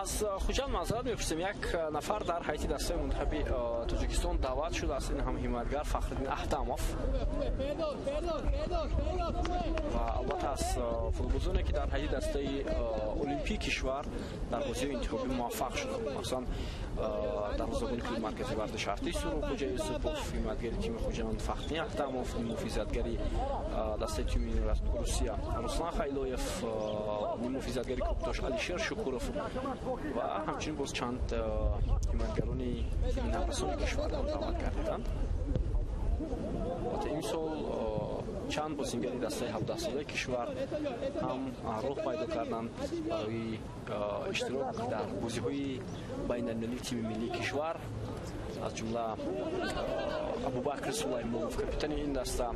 Аз Хуҷанд маъзарат мепурсем, як нафар дар ҳайати дастаи мунтахаби Тоҷикистон даъват шудааст. Ин ҳам ҳимоятгар Фахриддин Аҳтамов ва албатта аз футболбозоне, ки дар ҳайати дастаи олимпии кишвар дар бозиҳои интихобӣ муваффақ шуданд. Махсусан дарвозабони клуби марказии варзиши Артиш Сурур Хоҷа Юсупов, ҳимоятгари тими Хуҷанд Фахриддин Аҳтамов, ниммуҳофизатгари дастаи тими Русия Руслан Хайлоев, ниммуҳофизатгари Кӯктош Алишер Шукуров ва ҳамчунин боз чанд ҳимоятгарони тими наврасони кишвар даъват гардиданд. Албатта имсол чанд бозингари дастаи 17-солаи кишвар ҳам роҳ пайдо карданд барои иштирок дар бозиҳои байналмилалии тими миллии кишвар, аз ҷумла Абубакр Сулаймонов, капитани ин даста,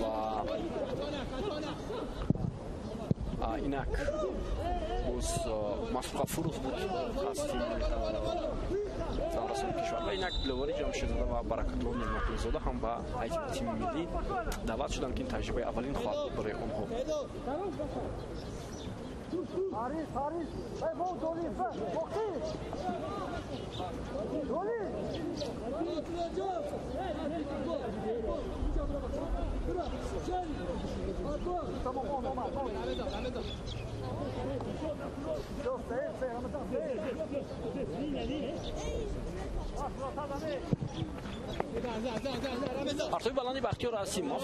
ва инак боз Масуд Ғафуров буд аз тими наврасони кишвар ва инак Диловари Ҷамшедзода ва Баракатулло Неъматуллозода ҳам ба ҳайати тими миллӣ даъват шуданд, ки ин таҷрибаи аввалин хоҳад буд барои онҳо. Партои баланди Бахтиёр Асимов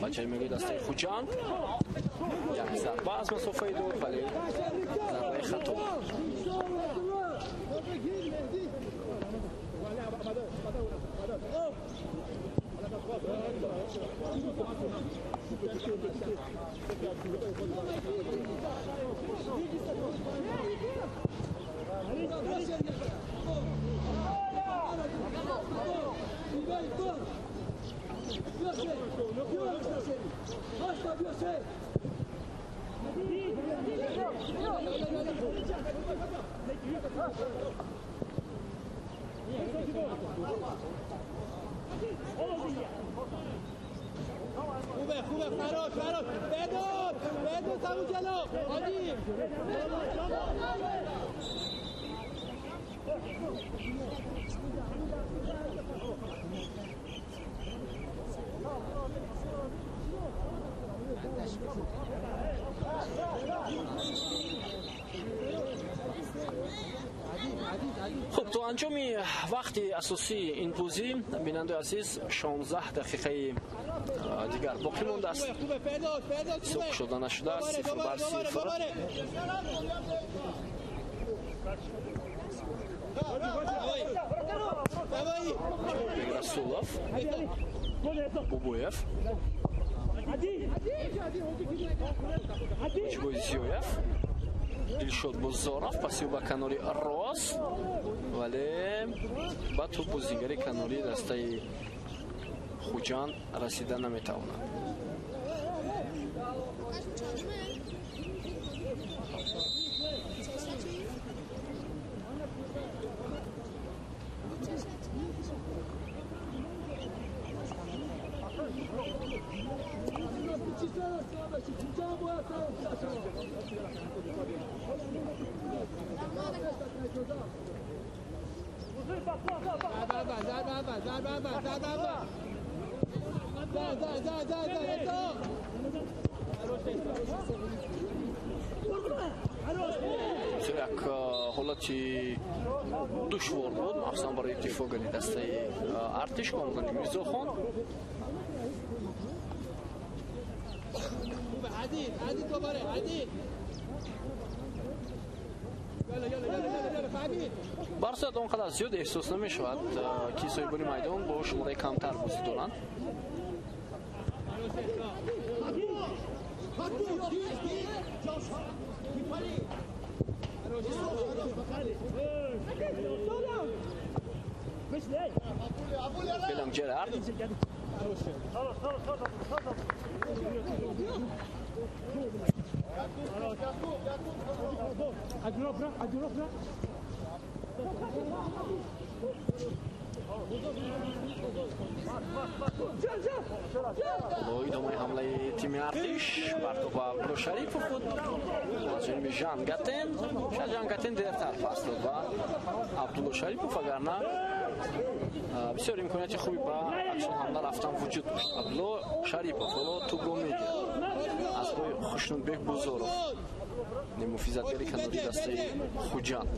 ба ҷаримагоҳи дастаи Хуҷанд. Як зарба аз масофаи дур, вале зарбаи хато. خوبه خوبه فراش فراش بدو بدو سمو جلو عادی. Хуб, то анҷоми вақти асосии ин бозӣ, бинандаи азиз, 16 дақиқаи дигар боқӣ мондааст. Ҳисоб шуда нашудааст, 0-0. Расулов, Бубоев, Зиёев, Дилшод Бозоров, паси ба канори рост, вале ба тӯб бозигари канори дастаи Хуҷанд расида наметавонад. Як ҳолати душвор буд, махсусан барои дифоъгари дастаи Артиш бо омадани Мирзохон. Барсад он қадар зиёд эҳсос намешавад, ки соҳибони майдон бо шумораи камтар бозӣ доранд. Белам Джерард. Бо идомаи ҳамлаи тими Артиш бар тӯб ба Абдулло Шарипов буд аз ҷониби Жан Гатен. Шояд Жан Гатен дертар пас дод ба Абдулло Шарипов, агарна бисёр имконияти хуби ба аксул ҳамла рафтан вуҷуд дошт. Абдулло Шарипов ҳоло тӯбро мегирад аз рӯи Хушнудбек Бозоров, муҳофизатгари канори дастаи Хуҷанд.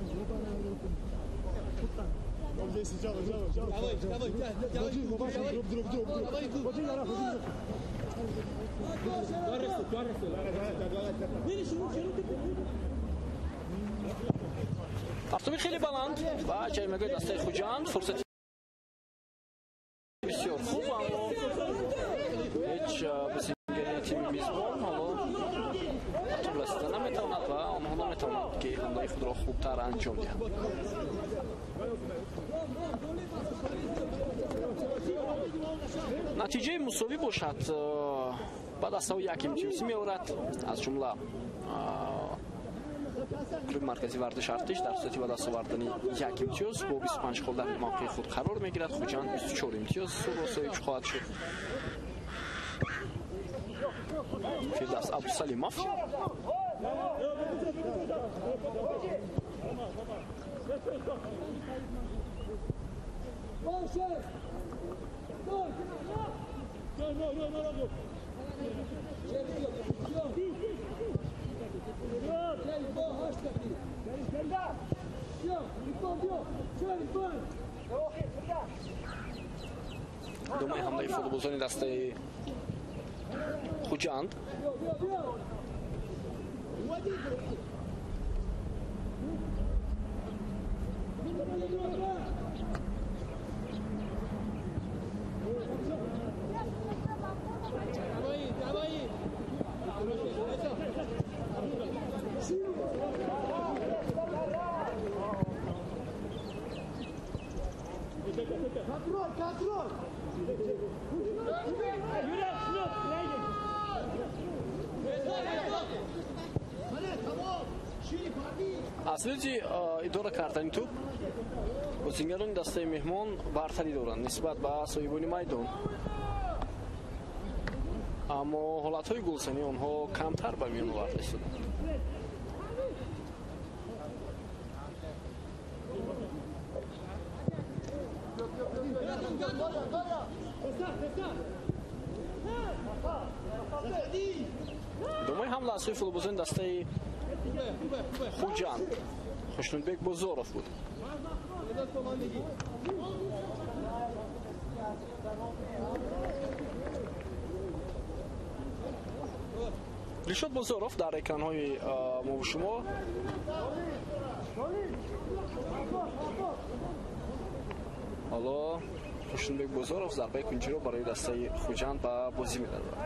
Партоби хеле баланд ва ҷаримагоҳи дастаи Хуҷанд, фурсати бисёр хуб, аммо ҳеҷ бозигари тими мизбон ҳоло ба тӯб расида наметавонад ва онҳо наметавонанд, ки ҳамлаи худро хубтар анҷом диҳанд. Натиҷаи мусовӣ бошад, ба дастаҳо як имтиёз меорад, аз ҷумла клуби марказии варзиш Артиш дар сурати ба даст овардани як имтиёз бо 25 хол дар мавқеи худ қарор мегирад. Хуҷанд 24 имтиёз соҳиб хоҳад шуд. Фирдавс Абдусалимов. Идомаи ҳамлаи футболбозони дастаи Хуҷанд. Аз лиҳози идора кардани тӯб бозингарони дастаи меҳмон бартарӣ доранд нисбат ба соҳибони майдон, аммо ҳолатҳои голзании онҳо камтар ба миён оварда истоданд. Идомаи ҳамла аз сӯи футболбозони дастаи Хуҷанд Хушнудбек Бозоров буд. Дилшод Бозоров дар экранҳои мову шумо. Ҳоло Хушнудбек Бозоров зарбаи кунҷиро барои дастаи Хуҷанд ба бозӣ медарорад.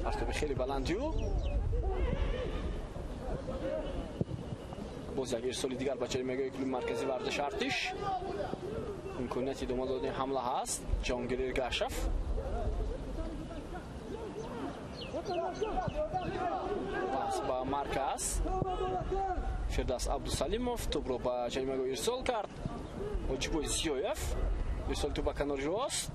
Партоби хеле баландию боз як ирсоли дигар ба ҷаримагоҳи клуби марказии варзиши Артиш. Имконияти идома додани ҳамла ҳаст. Ҷаҳонгир Эргашев пас ба марказ. Фирдавс Абдусалимов тӯбро ба ҷаримагоҳ ирсол кард. Ҳоҷибой Зиёев ирсоли тӯб ба канори рост.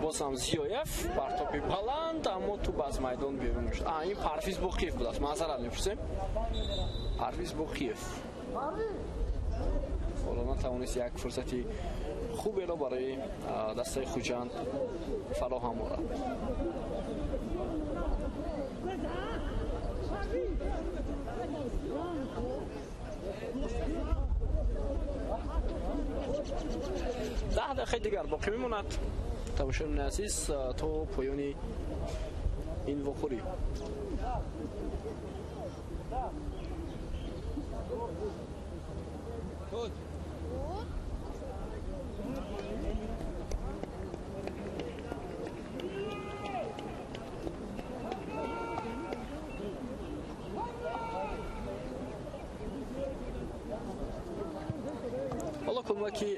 Боз ҳам Зиёев партоби баланд, аммо тӯб аз майдон берун шуд. Ин Парвиз Боқиев будааст. Маъзарат мепурсем. Парвиз Боқиев ҳоло натавонист як фурсати хуберо барои дастаи Хуҷанд фароҳам орад. Даҳ дақиқаи дигар боқӣ мемонад тамошобинони азиз то поёни ин вохӯрӣ. Ҳоло кӯмаки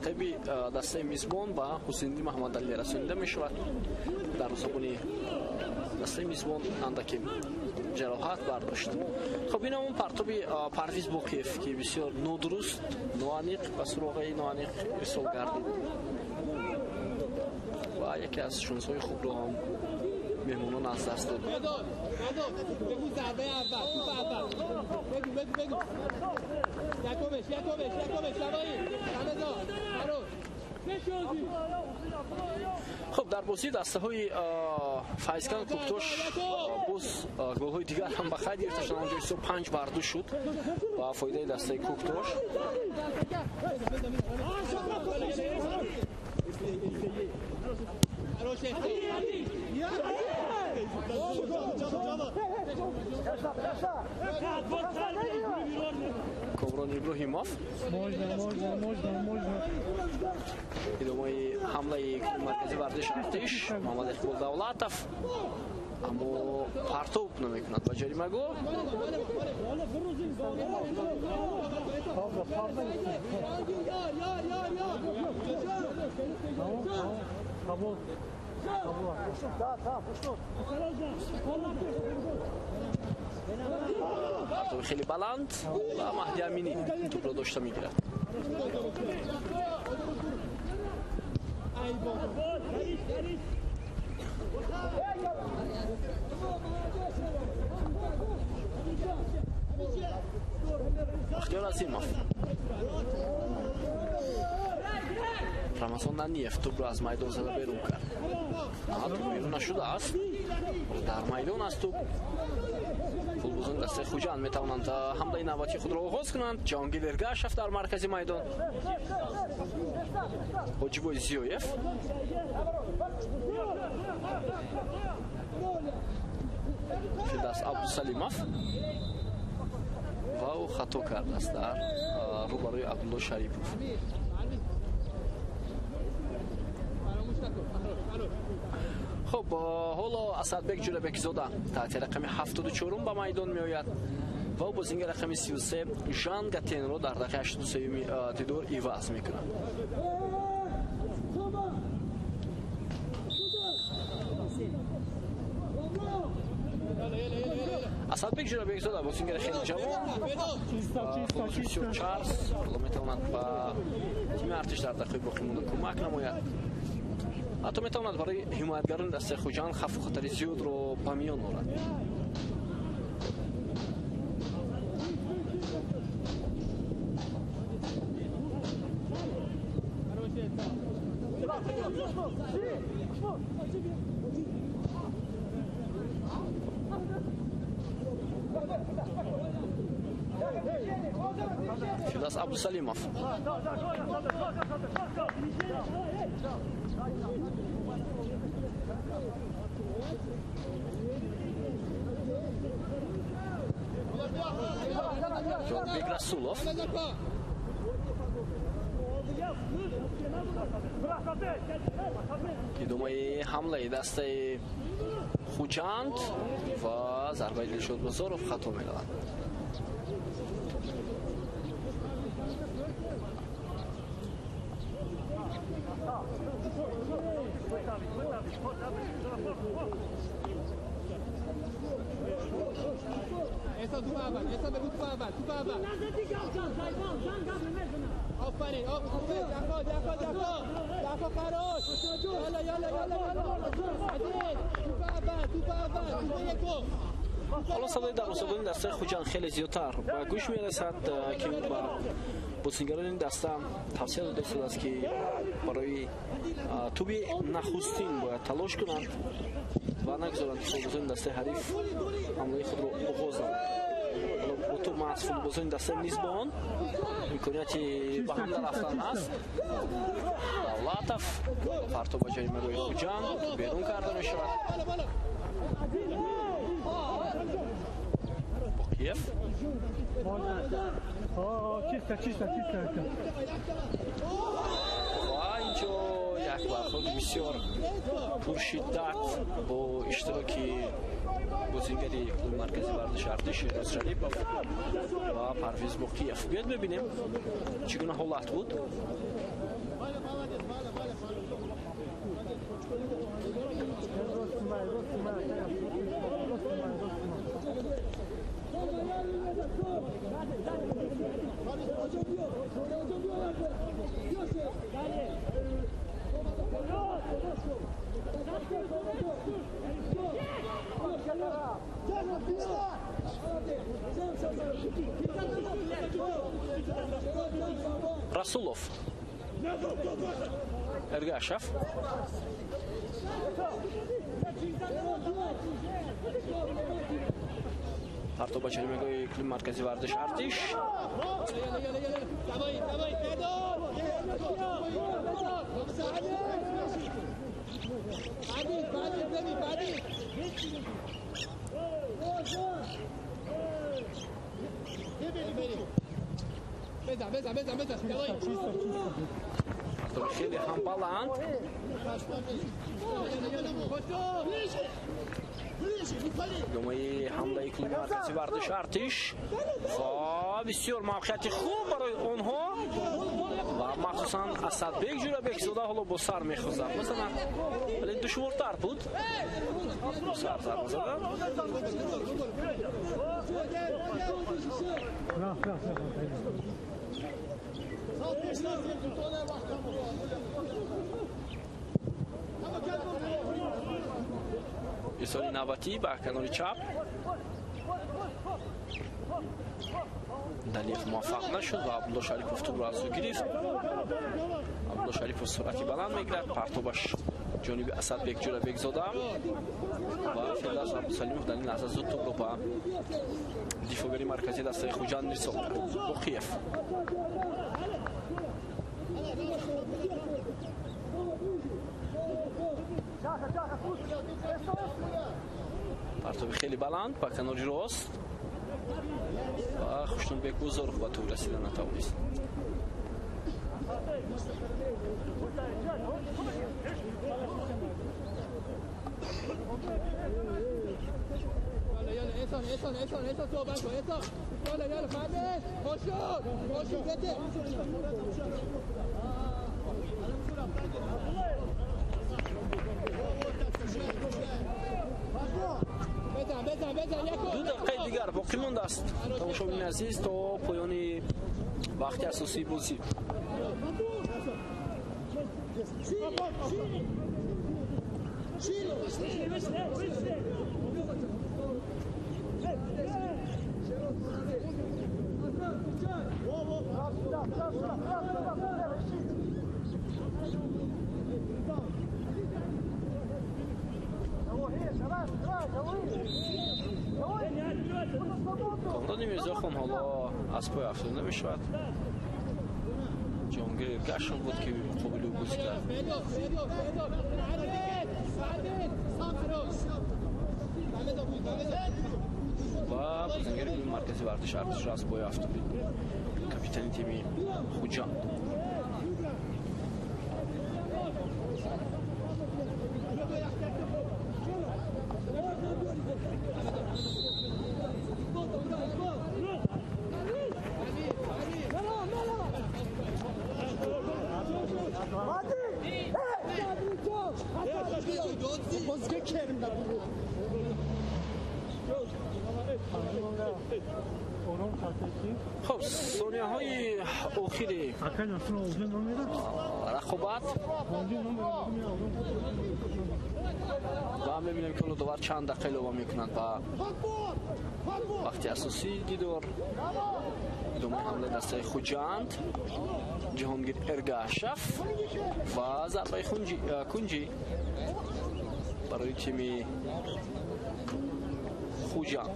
таби дастаи мизбон ба Ҳусайниддин Маҳмадалӣ расонида мешавад. Дар забони дастаи мизбон андаке ҷароҳат бардошт. Хоб, ин ҳамон партоби Парвиз Боқиев, ки бисёр нодуруст, ноаниқ ба суроғаи ноаниқ ирсол гардид ва яке аз шонсҳои хубро ҳам меҳмонон аз даст доданд. Хуб, дар бозии дастаҳои Файзканд Кӯктош боз голҳои дигар ҳам ба қайд гирифта шуданд. Онҷо ҳисоб 5-2 шуд ба фоидаи дастаи Кӯктош. Комрон Иброҳимов идомаи ҳамлаи клуби марказии варзиши Артиш. Муҳаммад Иқбол Давлатов, аммо партоб намекунад ба ҷаримагоҳ. Партоби хеле баланд ва Маҳди Аминӣ тӯбро дошта мегирад. Бахтиёр Азимов, Рамазон Наниев тӯбро аз майдон зада берун кард. Тӯб берун нашудааст, дар майдон аст тӯб. Футболбозони дастаи Хуҷанд метавонанд ҳамлаи навбатии худро оғоз кунанд. Ҷаҳонгир Эргашев дар маркази майдон. Ҳоҷибой Зиёев Фирдавс Абдусалимов ва ӯ хато кардааст дар рӯбарӯи Абдулло Шарипов. Хуб, ҳоло Асадбек Ҷӯрабекзода таҳти рақами 74 ба майдон меояд ва ӯ бозингари рақами 33 Жан Гатенро дар дақиқаи 83-юми дидор иваз мекунад. Асадбек Ҷӯрабекзода бозингари хеле ҷавон, бисёр чарс, ҳоло метавонад ба тими Артиш дар дақиқаи боқимонда кӯмак намояд. Ҳатто метавонад барои ҳимоятгарони дастаи Хуҷанд хавфу хатари зиёдро ба миён орад. Фирдавс Абдусалимов. Ҷонбек Расулов. Идомаи ҳамлаи дастаи Хуҷанд ва зарбаи Дилшод Бозоров хато меравад. Ҳоло садои дарвозабони дастаи Хуҷанд хеле зиёдтар ба гӯш мерасад, ки ба бозингарони даста тавсия дода шудааст, ки барои тӯби нахустин бояд талош кунанд ва нагузоранд, ки футболбозони дастаи ҳариф ҳамлаи худро оғоз намоянд. Ҳоло бо тӯб маҳз футболбозони дастаи мизбон имконияти ба ҳамла рафтан ҳаст. Давлатов партоб ба ҷаримагоҳи Хуҷанд берун карда мешавад. Боқиев. Ва инҷо як бархӯрди бисёр пуршиддат бо иштироки бозингари клуби марказии варзиши Артиш Шерӯз Шарипов ва Парвиз Боқиев. Биёед мебинем, чӣ гуна ҳолат буд. Расулов. Эргашев. Партоб ба ҷаримагоҳи клуби марказии варзиши Артиш. Партоби хеле ҳам баланд. Идомаи ҳамлаи клуби марказии варзиши Артиш ва бисёр мавқеияти хуб барои онҳо ва махсусан Асадбек Ҷӯрабекзода ҳоло бо сар мехӯзад. Масалан, вале душвортар буд. Бо сар зарба задан. Ирсоли навбатӣ ба канори чап. Далиев муваффақ нашуд ва Абдулло Шарипов тӯбро аз ӯ гирифт. Абдулло Шарипов суръати баланд мегирад, партобаш ҷониби Асадбек Ҷӯрабекзода ва Фирдавс Абдусалимов дар ин лаҳза зуд тӯбро ба дифоъгари марказии дастаи Хуҷанд ирсол кард. Боқиев. Партоби хеле баланд ба канори рост ва Хушнудбек Бозоров ба тӯб расида натавонист. Ду дақиқаи дигар. боқӣ мондааст, тамошобини азиз, то поёни вақти асосии бозӣ. Комрони Мирзохон ҳоло аз пой афтода намешавад. Ҷонгир Эргашев буд, ки муқобили ӯ бозӣ кард. Ва бозингари маркази варзиши Артишро аз пой афтодид, капитани тими Хуҷанд. Хуб, сонияҳои охири рақобат ва мебинем, ки ҳоло довар чанд дақиқа илова мекунад ба вақти асосии дидор. Идомаи ҳамлаи дастаи Хуҷанд, Ҷаҳонгир Эргашев ва зарбаи кунҷӣ барои тими Хуҷанд.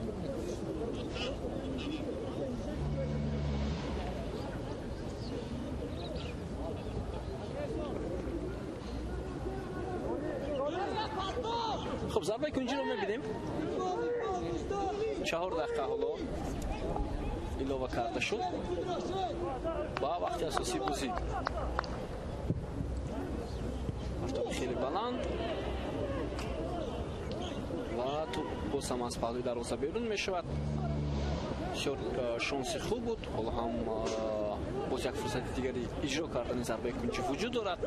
Хуб, зарбаи кунҷиро мебинем. 4 дақиқа ҳоло илова карда шуд ба вақти асосии бозӣ. Партоби хеле баланд ва тӯб боз ҳам аз паҳлӯи дарвоза берун мешавад. Бисёр шонси хуб буд. Ҳоло ҳам боз як фурсати дигари иҷро кардани зарбаи кунҷӣ вуҷуд дорад.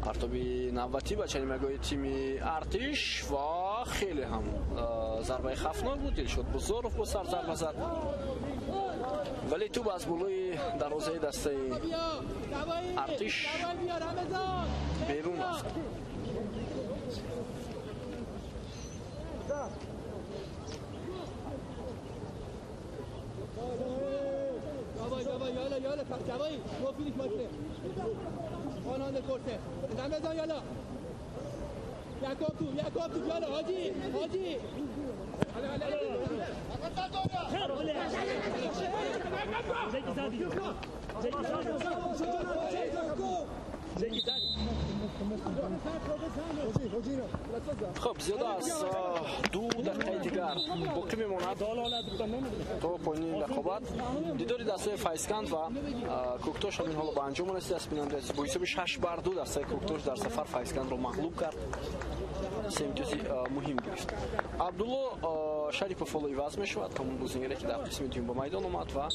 Партоби навбатӣ ба чанимагоҳи тими Артиш ва хеле ҳам зарбаи хафнок буд. Дилшод Бузоров бо сар зарба зад, вале тӯб аз болои дарвозаи дастаи Артиш берун рафт. یالا یالا جوایی مفیدش باشه آنان کرسه بزن بزن یالا یکاب تو یکاب تو یالا حاجی حاجی. Хуб, зиёда аз 2 дақиқаи дигар боқӣ мемонад то поёни рақобат. Дидори дастаи Файзканд ва Кӯктош ҳамин ҳоло ба анҷом расидааст, бинандаи азиз. Бо ҳисоби 6 бар 2 дастаи Кӯктош дар сафар Файзкандро мағлуб кард, се имтиёзи муҳим гирифт. Абдулло Шарипов ҳоло иваз мешавад, ҳамон бозингаре, ки дар қисми дуюм ба майдон омад, ва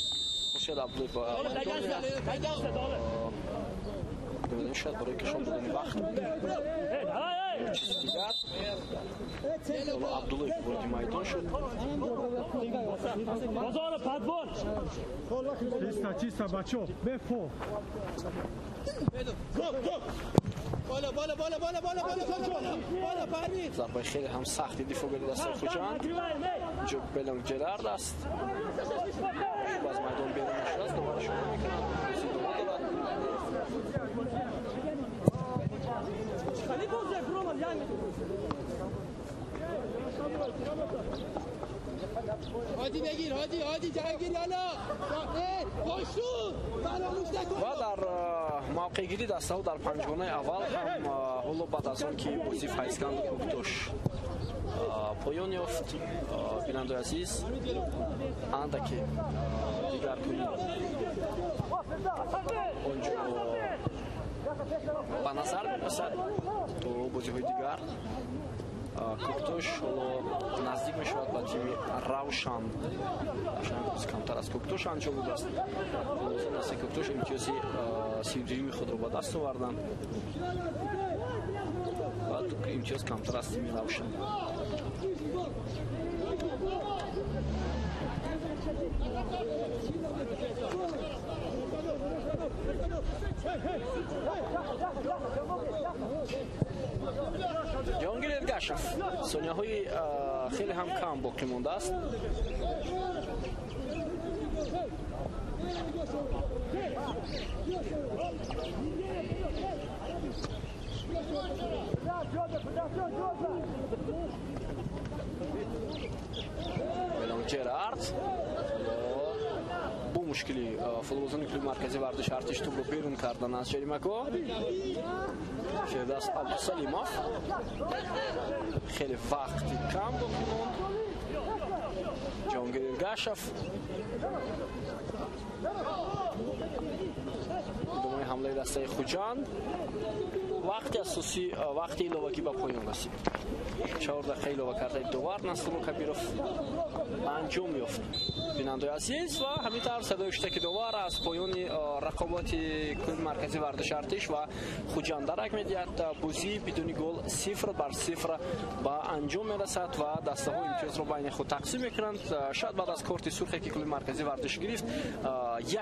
Хуршед Абдуллоев ба майдон меяд. Намедонем, шояд барои кашон додани вақт, чизи дигар. Ҳоло Абдуллоев вориди майдон шуд. Чисто, чисто, бачо, бефо. بالا بالا بالا بالا بالا بالا بالا بالا پرویز. зарбаи хеле ҳам сахти дифоъгари дастаи Хуҷанд. Инҷо Беланг Ҷерард аст, аз майдон берун нашудааст, дубора шурӯъ мекунад, бозӣ идома дорад. خیلی بازی گروه یعنی حاجی بگیر حاجی حاجی جهانگیر یالا پاشو فراموش نکن. Ва дар мавқеъгирӣ дастаҳо дар панҷгонаи аввал ҳам ҳоло баъд аз он ки бозии Файзканду Кӯктош поён ёфт, бинандаи азиз, андаке дигаргунӣ онҷо ба назар мерасад. То бозиҳои дигар Кӯктош ҳоло наздик мешавад ба тими Равшан. Равшан камтар аз Кӯктош анҷом додааст. Футболбозони дастаи Кӯктош имтиёзи 32-юми худро ба даст оварданд ва имтиёз камтар аз тими Равшан. Ҷаҳонгир Эргашев сонияҳои хеле ҳам кам боқӣ мондааст. Мелон Ҷерард бо мушкили футболбозони клуби марказии варзиши Артиш тӯбро берун кардан аз ҷаримагоҳ. Фирдавс Абдусалимов хеле вақти кам боқӣ монд. Ҷаҳонгир Эргашев идомаи ҳамлаи дастаи Хуҷанд. Вақти асосӣ, вақти иловагӣ ба поён расид. 4 дақиқа илова кардаи довар Насрулло Кабиров анҷом ёфт. Бинандаои азиз, ва ҳамин тавр садои штаки довар аз поёни рақобати клуби марказии варзиши Артиш ва Хуҷанд дарак медиҳад. Бозӣ бидуни гол 0-0 ба анҷом мерасад ва дастаҳо имтиёзро байни худ тақсим мекунанд. Шояд баъд аз корти сурхе ки клуби марказии варзиш гирифт,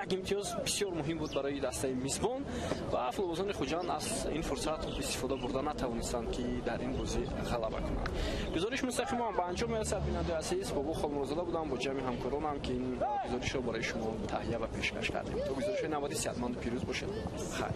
як имтиёз бисёр муҳим буд барои дастаи мизбон ва футболбозони Хуҷанд аз ин фурсат истифода бурда натавонистанд, ки дар ин бозӣ ғалаба кунанд. Гузориш мустақиман ба анҷом мерасад. Бинандаи азиз, Бобо Холмурозода будам бо ҷамъи ҳамкоронам, ки ин гузоришро барои шумо таҳия ва пешкаш кардем. То гузоришҳои навбатӣ сиҳатманду пирӯз бошед. Хайр.